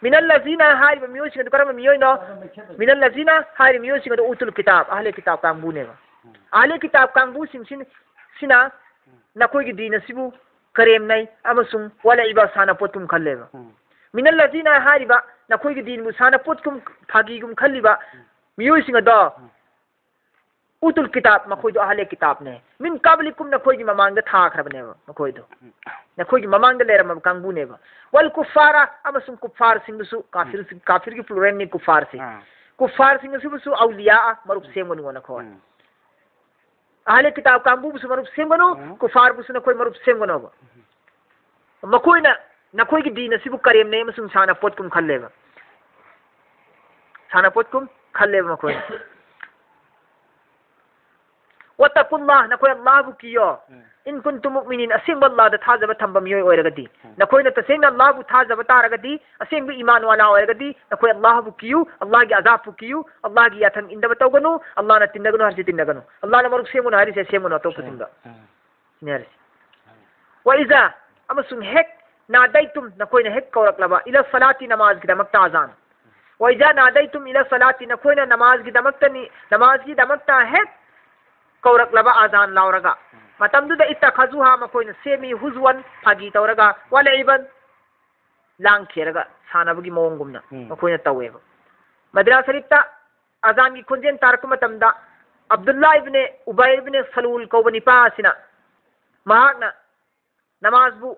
من الذين ꯍꯥꯏꯔꯤꯕ ꯃꯤꯑꯣꯏꯁꯤꯡ ꯑꯗꯨ ꯀꯔꯝꯕ ꯃꯤꯑꯣꯏꯅꯣ? من الذين ꯍꯥꯏꯔꯤꯕ ꯃꯤꯑꯣꯏꯁꯤꯡ ꯑꯗꯨ أوتوا الكتاب, ꯑꯍꯂꯦ ꯀꯤꯇꯥꯕ ꯀꯥꯡꯕꯨꯅꯦꯕ꯫ ꯎꯝ꯫ ꯑꯍꯂꯦ ꯀꯤꯇꯥꯕ ꯀꯥꯡꯕꯨꯁꯤꯡꯁꯤꯅ, ꯁꯤꯅ ꯅꯈꯣꯏꯒꯤ ꯗꯤꯟ ꯑꯁꯤꯕꯨ ꯀꯔꯦꯝꯅꯩ ꯑꯃꯁꯨꯡ ولعبا, ꯁꯥꯟꯅꯄꯣꯠꯀꯨꯝ ꯈꯜꯂꯦꯕ꯫ ꯎꯝ꯫ من الذين ꯍꯥꯏꯔꯤꯕ ꯅꯈꯣꯏꯒꯤ ꯗꯤꯟꯕꯨ ꯁꯥꯟꯅꯄꯣꯠꯀꯨꯝ, ꯐꯥꯒꯤꯒꯨꯝ ꯈꯜꯂꯤꯕ ꯎꯝ꯫ ꯃꯤꯑꯣꯏꯁꯤꯡ ꯑꯗꯣ ꯎꯝ꯫ أوتوا الكتاب, ꯃꯈꯣꯏꯗꯣ ꯑꯍꯂꯦ ꯀꯤꯇꯥꯕꯅꯦ꯫ من قبلكم, ꯅꯈꯣꯏꯒꯤ ꯃꯃꯥꯡꯗ ꯊꯥꯈ꯭ꯔꯕꯅꯦꯕ ꯃꯈꯣꯏꯗꯣ꯫ ꯎꯝ꯫ ꯅꯈꯣꯏꯒꯤ ꯃꯃꯥꯡꯗ ꯂꯩꯔꯝꯃꯕ ꯀꯥꯡꯕꯨꯅꯦꯕ꯫ والكفار, ꯑꯃꯁꯨꯡ ꯀꯨꯐꯥꯔꯁꯤꯡꯕꯨꯁꯨ, ꯀꯥꯐꯤꯔ-, ꯀꯥꯐꯤꯔꯒꯤ ꯄ꯭ꯂꯨꯔꯦꯜꯅꯤ ꯀꯨꯐꯥꯔꯁꯤ꯫ ꯑꯥ꯫ ꯀꯨꯐꯥꯔꯁꯤꯡ ꯑꯁꯤꯕꯨꯁꯨ أولياء, ꯃꯔꯨꯞ ꯁꯦꯝꯒꯅꯨ ꯅꯈꯣꯏ꯫ ꯎꯝ꯫ ꯑꯍꯂꯦ ꯀꯤꯇꯥꯕ ꯀꯥꯡꯕꯨꯕꯨꯁꯨ ꯃꯔꯨꯞ ꯁꯦꯝꯒꯅꯨ, ꯎꯝ꯫ ꯀꯨꯐꯥꯔꯕꯨꯁꯨ ꯅꯈꯣꯏ ꯃꯔꯨꯞ ꯁꯦꯝꯒꯅꯣꯕ꯫ ꯃꯈꯣꯏꯅ ꯅꯈꯣꯏꯒꯤ ꯗꯤꯟ ꯑꯁꯤꯕꯨ ꯀꯔꯦꯝꯅꯩ ꯑꯃꯁꯨꯡ ꯁꯥꯟꯅꯄꯣꯠꯀꯨꯝ ꯈꯜꯂꯦꯕ꯫ ꯁꯥꯟꯅꯄꯣꯠꯀꯨꯝ ꯈꯜꯂꯦꯕ ꯃꯈꯣꯏꯅ꯫ "ꯋꯠꯇꯀꯨꯜꯂꯥꯍ", ꯅꯈꯣꯏ ꯑꯜꯂꯥꯍꯕꯨ ꯀꯤꯌꯣ꯫ ꯎꯝ꯫ "ꯏꯟ ꯀꯨꯟꯇꯨꯝ ꯃꯨꯑꯃꯤꯅꯤꯟ", ꯑꯁꯦꯡꯕ ꯑꯜꯂꯥꯍꯗ ꯊꯥꯖꯕ ꯊꯝꯕ ꯃꯤꯑꯣꯏ ꯑꯣꯏꯔꯒꯗꯤ꯫ ꯎꯝ꯫ ꯅꯈꯣꯏꯅ ꯇꯁꯦꯡꯅ ꯑꯜꯂꯥꯍꯕꯨ ꯊꯥꯖꯕ ꯇꯥꯔꯒꯗꯤ, ꯑꯁꯦꯡꯕ ꯏꯃꯥꯟ ꯋꯥꯂꯥ ꯑꯣꯏꯔꯒꯗꯤ, ꯅꯈꯣꯏ ꯑꯜꯂꯥꯍꯕꯨ ꯀꯤꯌꯨ, ꯑꯜꯂꯥꯍꯒꯤ ꯑꯖꯥꯕꯄꯨ ꯀꯤꯌꯨ, ꯑꯜꯂꯥꯍꯒꯤ ꯌꯥꯊꯪ ꯏꯟꯗꯕ ꯇꯧꯒꯅꯨ, ꯑꯜꯂꯥꯍꯅ ꯇꯤꯟꯅꯒꯅꯨ ꯍꯥꯏꯔꯤꯁꯦ ꯇꯤꯟꯅꯒꯅꯨ, ꯑꯜꯂꯥꯍꯅ ꯃꯔꯨꯞ ꯁꯦꯝꯒꯅꯨ ꯍꯥꯏꯔꯤꯁꯦ ꯁꯦꯝꯒꯅꯨ ꯑꯇꯣꯞꯄꯁꯤꯡꯗ꯫ ꯎꯝ꯫ ꯁꯤꯅꯤ ꯍꯥꯏꯔꯤꯁꯦ꯫ "ꯋ ꯏꯖꯥ", ꯑꯃꯁꯨꯡ ꯍꯦꯛ, "ꯅꯥꯗꯩꯇꯨꯝ", ꯅꯈꯣꯏꯅ ꯍꯦꯛ ꯀꯧꯔꯛꯂꯕ, "ꯏꯂ ꯁꯂꯥꯇꯤ", ꯅꯃꯥꯖꯒꯤꯗꯃꯛꯇ ꯑꯖꯥꯟ꯫ "ꯋ ꯏꯖꯥ ꯅꯥꯗꯩꯇꯨꯝ ꯏꯂ ꯁꯂꯥꯇꯤ", ꯅꯈꯣꯏꯅ ꯅꯃꯥꯖꯒꯤꯗꯃꯛꯇꯅꯤ, ꯅꯃꯥꯖꯒꯤꯗꯃꯛꯇ ꯍꯦꯛ ꯀꯧꯔꯛꯂꯕ, ꯑꯖꯥꯟ ꯂꯥꯎꯔꯒ, ꯃꯇꯝꯗꯨꯗ, "ꯏꯠꯇꯈꯖꯨꯍꯥ", ꯃꯈꯣꯏꯅ ꯁꯦꯝꯃꯤ, "ꯍꯨꯖꯨꯋꯟ", ꯐꯥꯒꯤ ꯇꯧꯔꯒ, "ꯋ ꯂꯏꯕꯟ", ꯂꯥꯡ ꯈꯦꯔꯒ ꯁꯥꯟꯅꯕꯒꯤ ꯃꯑꯣꯡꯒꯨꯝꯅ ꯎꯝ꯫ ꯃꯈꯣꯏꯅ ꯇꯧꯋꯦꯕ꯫ ꯃꯗꯤꯅꯥ ꯁꯔꯤꯐꯇ ꯑꯖꯥꯟꯒꯤ ꯈꯣꯟꯖꯦꯜ ꯇꯥꯔꯛꯄ ꯃꯇꯝꯗ, ꯑꯕꯗꯨꯜꯂꯥ ꯏꯕꯅꯦ ꯎꯕꯥꯏ ꯏꯕꯅꯦ ꯁꯂꯨꯜ ꯀꯧꯕ ꯅꯤꯄꯥ ꯑꯁꯤꯅ, ꯃꯍꯥꯛꯅ ꯅꯃꯥꯖꯕꯨ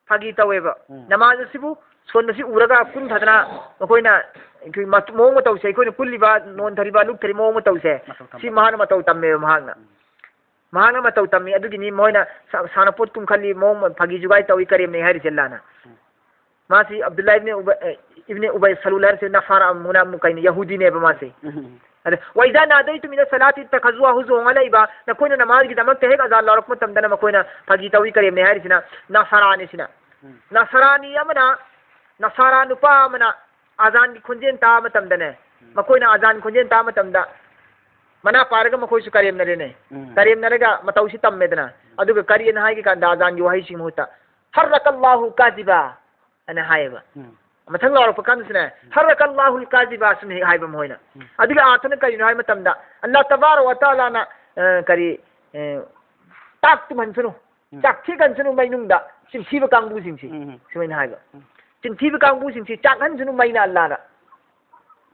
ꯐꯥꯒꯤ ꯇꯧꯋꯦꯕ꯫ ꯎꯝ꯫ ꯅꯃꯥꯖ ꯑꯁꯤꯕꯨ ꯁꯣꯟꯕꯁꯤ ꯎꯔꯒ ꯀꯨꯟꯊꯗꯅ ꯃꯈꯣꯏꯅ ꯑꯩꯈꯣꯏ ꯃꯠ-, ꯃꯑꯣꯡ ꯃꯇꯧꯁꯦ, ꯑꯩꯈꯣꯏꯅ ꯀꯨꯜꯂꯤꯕ, ꯅꯣꯟꯊꯔꯤꯕ, ꯂꯨꯞꯊꯔꯤꯕ ꯃꯑꯣꯡ ꯃꯇꯧꯁꯦ, ꯃꯇꯧ ꯇꯝꯕ꯫ ꯁꯤ ꯃꯍꯥꯛꯅ ꯃꯇꯧ ꯇꯝꯃꯦꯕ ꯃꯍꯥꯛꯅ꯫ ꯎꯝ꯫ ꯃꯍꯥꯛꯅ ꯃꯇꯧ ꯇꯝꯃꯤ꯫ ꯑꯗꯨꯒꯤꯅꯤ ꯃꯈꯣꯏꯅ ꯁꯥ-, ꯁꯥꯟꯅꯄꯣꯠ ꯀꯨꯝꯈꯠꯂꯤ, ꯃꯑꯣꯡ ꯐꯥꯒꯤ ꯖꯨꯒꯥꯏ ꯇꯧꯏ, ꯀꯔꯦꯝꯅꯩ ꯍꯥꯏꯔꯤꯁꯦ ꯑꯜꯂꯥꯅ꯫ ꯎꯝ꯫ ꯃꯥꯁꯤ ꯑꯕꯗꯨꯜꯂꯥ ꯏꯕꯅꯦ ꯎꯕ-, ꯑꯦ, ꯏꯕꯅꯦ ꯎꯕꯥꯏ ꯁꯂꯨꯜ ꯍꯥꯏꯔꯤꯁꯦ ꯅꯁꯥꯔꯥ, ꯃꯨꯅꯥ-, ꯀꯩꯅꯣ, ꯌꯍꯨꯗꯤꯅꯦꯕ ꯃꯥꯁꯦ꯫ ꯎꯝ꯫ ꯑꯗ, "ꯋ ꯏꯖꯥ ꯅꯥꯗꯩꯇꯨꯝ ꯏꯂ ꯁꯂꯥꯇꯤ ꯏꯠꯇꯈꯖꯨꯍꯥ ꯍꯨꯖꯨꯋꯟ ꯋ ꯂꯏꯕ", ꯅꯈꯣꯏꯅ ꯅꯃꯥꯖꯒꯤꯗꯃꯛꯇ ꯍꯦꯛ ꯑꯖꯥꯟ ꯂꯥꯎꯔꯛꯄ ꯃꯇꯝꯗꯅ ꯃꯈꯣꯏꯅ ꯐꯥꯒꯤ ꯇꯧꯏ, ꯀꯔꯦꯝꯅꯩ ꯍꯥꯏꯔꯤꯁꯤꯅ ꯅꯁꯥꯔꯥꯅꯤ ꯁꯤꯅ꯫ ꯎꯝ꯫ ꯅꯁꯥꯔꯥꯅꯤ ꯑꯃꯅ, ꯅꯁꯥꯔꯥ ꯅꯨꯄꯥ ꯑꯃꯅ ꯑꯖꯥꯟꯒꯤ ꯈꯣꯟꯖꯦꯜ ꯇꯥꯕ ꯃꯇꯝꯗꯅꯦ, ꯎꯝ꯫ ꯃꯈꯣꯏꯅ ꯑꯖꯥꯟ ꯈꯣꯟꯖꯦꯜ ꯇꯥꯕ ꯃꯇꯝꯗ ꯃꯅꯥ ꯄꯥꯏꯔꯒ ꯃꯈꯣꯏꯁꯨ ꯀꯔꯦꯝꯅꯔꯦꯅꯦ꯫ ꯎꯝ꯫ ꯀꯔꯦꯝꯅꯔꯒ ꯃꯇꯧꯁꯤ ꯇꯝꯃꯦꯗꯅ꯫ ꯑꯗꯨꯒ ꯀꯔꯤꯅ ꯍꯥꯏꯒꯦ ꯀꯥꯟꯗ ꯑꯖꯥꯟꯒꯤ ꯋꯥꯍꯩꯁꯤꯡ ꯃꯍꯨꯠꯇ, "ꯍꯔꯔꯀꯜꯂꯥꯍꯨ ꯀꯥꯖꯤꯕꯥ" ꯑꯅ ꯍꯥꯏꯌꯦꯕ꯫ ꯎꯝ꯫ ꯃꯊꯪ ꯂꯥꯎꯔꯛꯄ ꯀꯥꯟꯗꯁꯤꯅꯦ, "ꯍꯔꯔꯀꯜꯂꯥꯍꯨꯜ ꯀꯥꯖꯤꯕꯥ" ꯁꯨꯝ ꯍꯦꯛ ꯍꯥꯏꯕ ꯃꯈꯣꯏꯅ꯫ ꯎꯝ꯫ ꯑꯗꯨꯒꯤ ꯑꯥꯔꯊꯅ ꯀꯔꯤꯅꯣ ꯍꯥꯏꯕ ꯃꯇꯝꯗ, ꯑꯜꯂꯥꯍ ꯇꯕꯥꯔꯛ ꯋ ꯇꯥꯂꯥꯅ, ꯑ, ꯀꯔꯤ, ꯑ, ꯇꯥꯛ ꯇꯨꯝꯍꯟꯁꯅꯨ, ꯎꯝ꯫ ꯆꯥꯛ ꯊꯤꯛꯍꯟꯁꯅꯨ ꯃꯩꯅꯨꯡꯗ, ꯆꯤꯟꯊꯤꯕ ꯀꯥꯡꯕꯨꯁꯤꯡꯁꯤ꯫ ꯎꯝ, ꯎꯝ꯫ ꯁꯨꯃꯥꯏꯅ ꯍꯥꯏꯕ꯫ ꯎꯝ꯫ ꯆꯤꯟꯊꯤꯕ ꯀꯥꯡꯕꯨꯁꯤꯡꯁꯤ ꯆꯥꯛꯍꯟꯁꯅꯨ ꯃꯩꯅ ꯑꯜꯂꯥꯅ꯫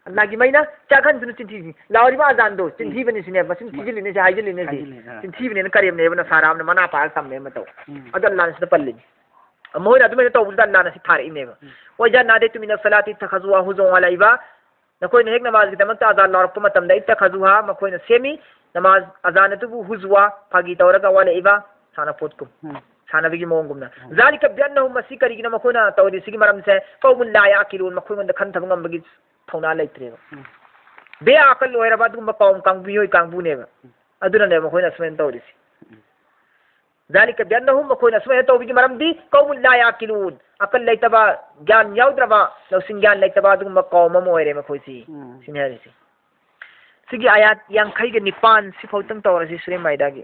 ꯑꯜꯂꯥꯒꯤ ꯃꯩꯅ ꯆꯥꯛꯍꯟꯁꯅꯨ ꯆꯤꯟꯊꯤꯁꯤ꯫ ꯂꯥꯎꯔꯤꯕ ꯑꯖꯥꯟꯗꯣ ꯆꯤꯟꯊꯤꯕꯅꯤ ꯁꯤꯅꯦ, ꯃꯁꯤꯅ ꯊꯤꯖꯤꯜꯂꯤꯅꯦ ꯁꯤ, ꯍꯥꯏꯖꯤꯜꯂꯤꯅꯦ ꯁꯤ꯫ ꯍꯥꯏꯖꯤꯜꯂꯤꯅꯦ, ꯑꯥ꯫ ꯆꯤꯟꯊꯤꯕꯅꯦꯅ ꯀꯔꯦꯝꯅꯩꯕ ꯅꯁꯥꯔꯥ ꯑꯃꯅ ꯃꯅꯥ ꯄꯥꯏꯔꯒ ꯇꯝꯃꯦ ꯃꯇꯧ꯫ ꯎꯝ꯫ ꯑꯗꯨ ꯑꯜꯂꯥꯅ ꯁꯤꯗ ꯄꯜꯂꯤꯅꯤ꯫ ꯃꯈꯣꯏꯅ ꯑꯗꯨꯃꯥꯏꯅ ꯇꯧꯕꯗꯨꯗ ꯑꯜꯂꯥꯅ ꯁꯤ ꯊꯥꯔꯛꯏꯅꯦꯕ꯫ ꯎꯝ꯫ "ꯋ ꯏꯖꯥ ꯅꯥꯗꯩꯇꯨꯝ ꯏꯂ ꯁꯂꯥꯇꯤ ꯏꯠꯇꯈꯖꯨꯍꯥ ꯍꯨꯖꯨꯋꯟ ꯋ ꯂꯏꯕ", ꯅꯈꯣꯏꯅ ꯍꯦꯛ ꯅꯃꯥꯖꯒꯤꯗꯃꯛꯇ ꯑꯖꯥꯟ ꯂꯥꯎꯔꯛꯄ ꯃꯇꯝꯗ ꯏꯠꯇꯈꯖꯨꯍꯥ, ꯃꯈꯣꯏꯅ ꯁꯦꯝꯃꯤ꯫ ꯅꯃꯥꯖ ꯑꯖꯥꯟ ꯑꯗꯨꯕꯨ ꯍꯨꯖꯨꯋꯥ, ꯐꯥꯒꯤ ꯇꯧꯔꯒ ꯋꯥ ꯂꯩꯏꯕ ꯁꯥꯟꯅꯄꯣꯠꯀꯨꯝ, ꯎꯝ꯫ ꯁꯥꯟꯅꯕꯒꯤ ꯃꯑꯣꯡꯒꯨꯝꯅ꯫ ꯎꯝ꯫ ذلك بأنهم، ꯃꯁꯤ ꯀꯔꯤꯒꯤꯅꯣ ꯃꯈꯣꯏꯅ ꯇꯧꯔꯤꯁꯤꯒꯤ ꯃꯔꯝꯁꯦ؟ قوم لا يعقلون، ꯃꯈꯣꯏꯉꯣꯟꯗ ꯈꯟꯊꯕ ꯉꯝꯕꯒꯤ ꯊꯧꯅꯥ ꯂꯩꯇ꯭ꯔꯦꯕ꯫ ꯎꯝ꯫ ꯕꯦ ꯑꯀꯜ ꯑꯣꯏꯔꯕ ꯑꯗꯨꯒꯨꯝꯕ ꯀꯥꯎꯝ ꯀꯥꯡꯕꯨ, ꯃꯤꯑꯣꯏ ꯀꯥꯡꯕꯨꯅꯦꯕ꯫ ꯎꯝ꯫ ꯑꯗꯨꯅꯅꯦꯕ ꯃꯈꯣꯏꯅ ꯁꯨꯃꯥꯏꯅ ꯇꯧꯔꯤꯁꯤ꯫ ꯎꯝ꯫ ذلك بأنهم، ꯃꯈꯣꯏꯅ ꯑꯁꯨꯃꯥꯏꯅ ꯇꯧꯕꯒꯤ ꯃꯔꯝꯗꯤ قوم لا يعقلون، ꯑꯀꯜ ꯂꯩꯇꯕ, ꯒ꯭ꯌꯥꯟ ꯌꯥꯎꯗ꯭ꯔꯕ, ꯂꯧꯁꯤꯡ ꯒ꯭ꯌꯥꯟ ꯂꯩꯇꯕ ꯑꯗꯨꯒꯨꯝꯕ ꯀꯥꯎꯝ ꯑꯃ ꯑꯣꯏꯔꯦ ꯃꯈꯣꯏꯁꯤ꯫ ꯎꯝ꯫ ꯁꯤꯅꯤ ꯍꯥꯏꯔꯤꯁꯤ꯫ ꯁꯤꯒꯤ ꯑꯥꯌꯥꯠ ꯌꯥꯡꯈꯩꯒ ꯅꯤꯄꯥꯟ ꯁꯤꯐꯥꯎꯇꯪ ꯇꯧꯔꯁꯤ ꯁꯨꯔꯦ ꯃꯥꯏꯗꯥꯒꯤ꯫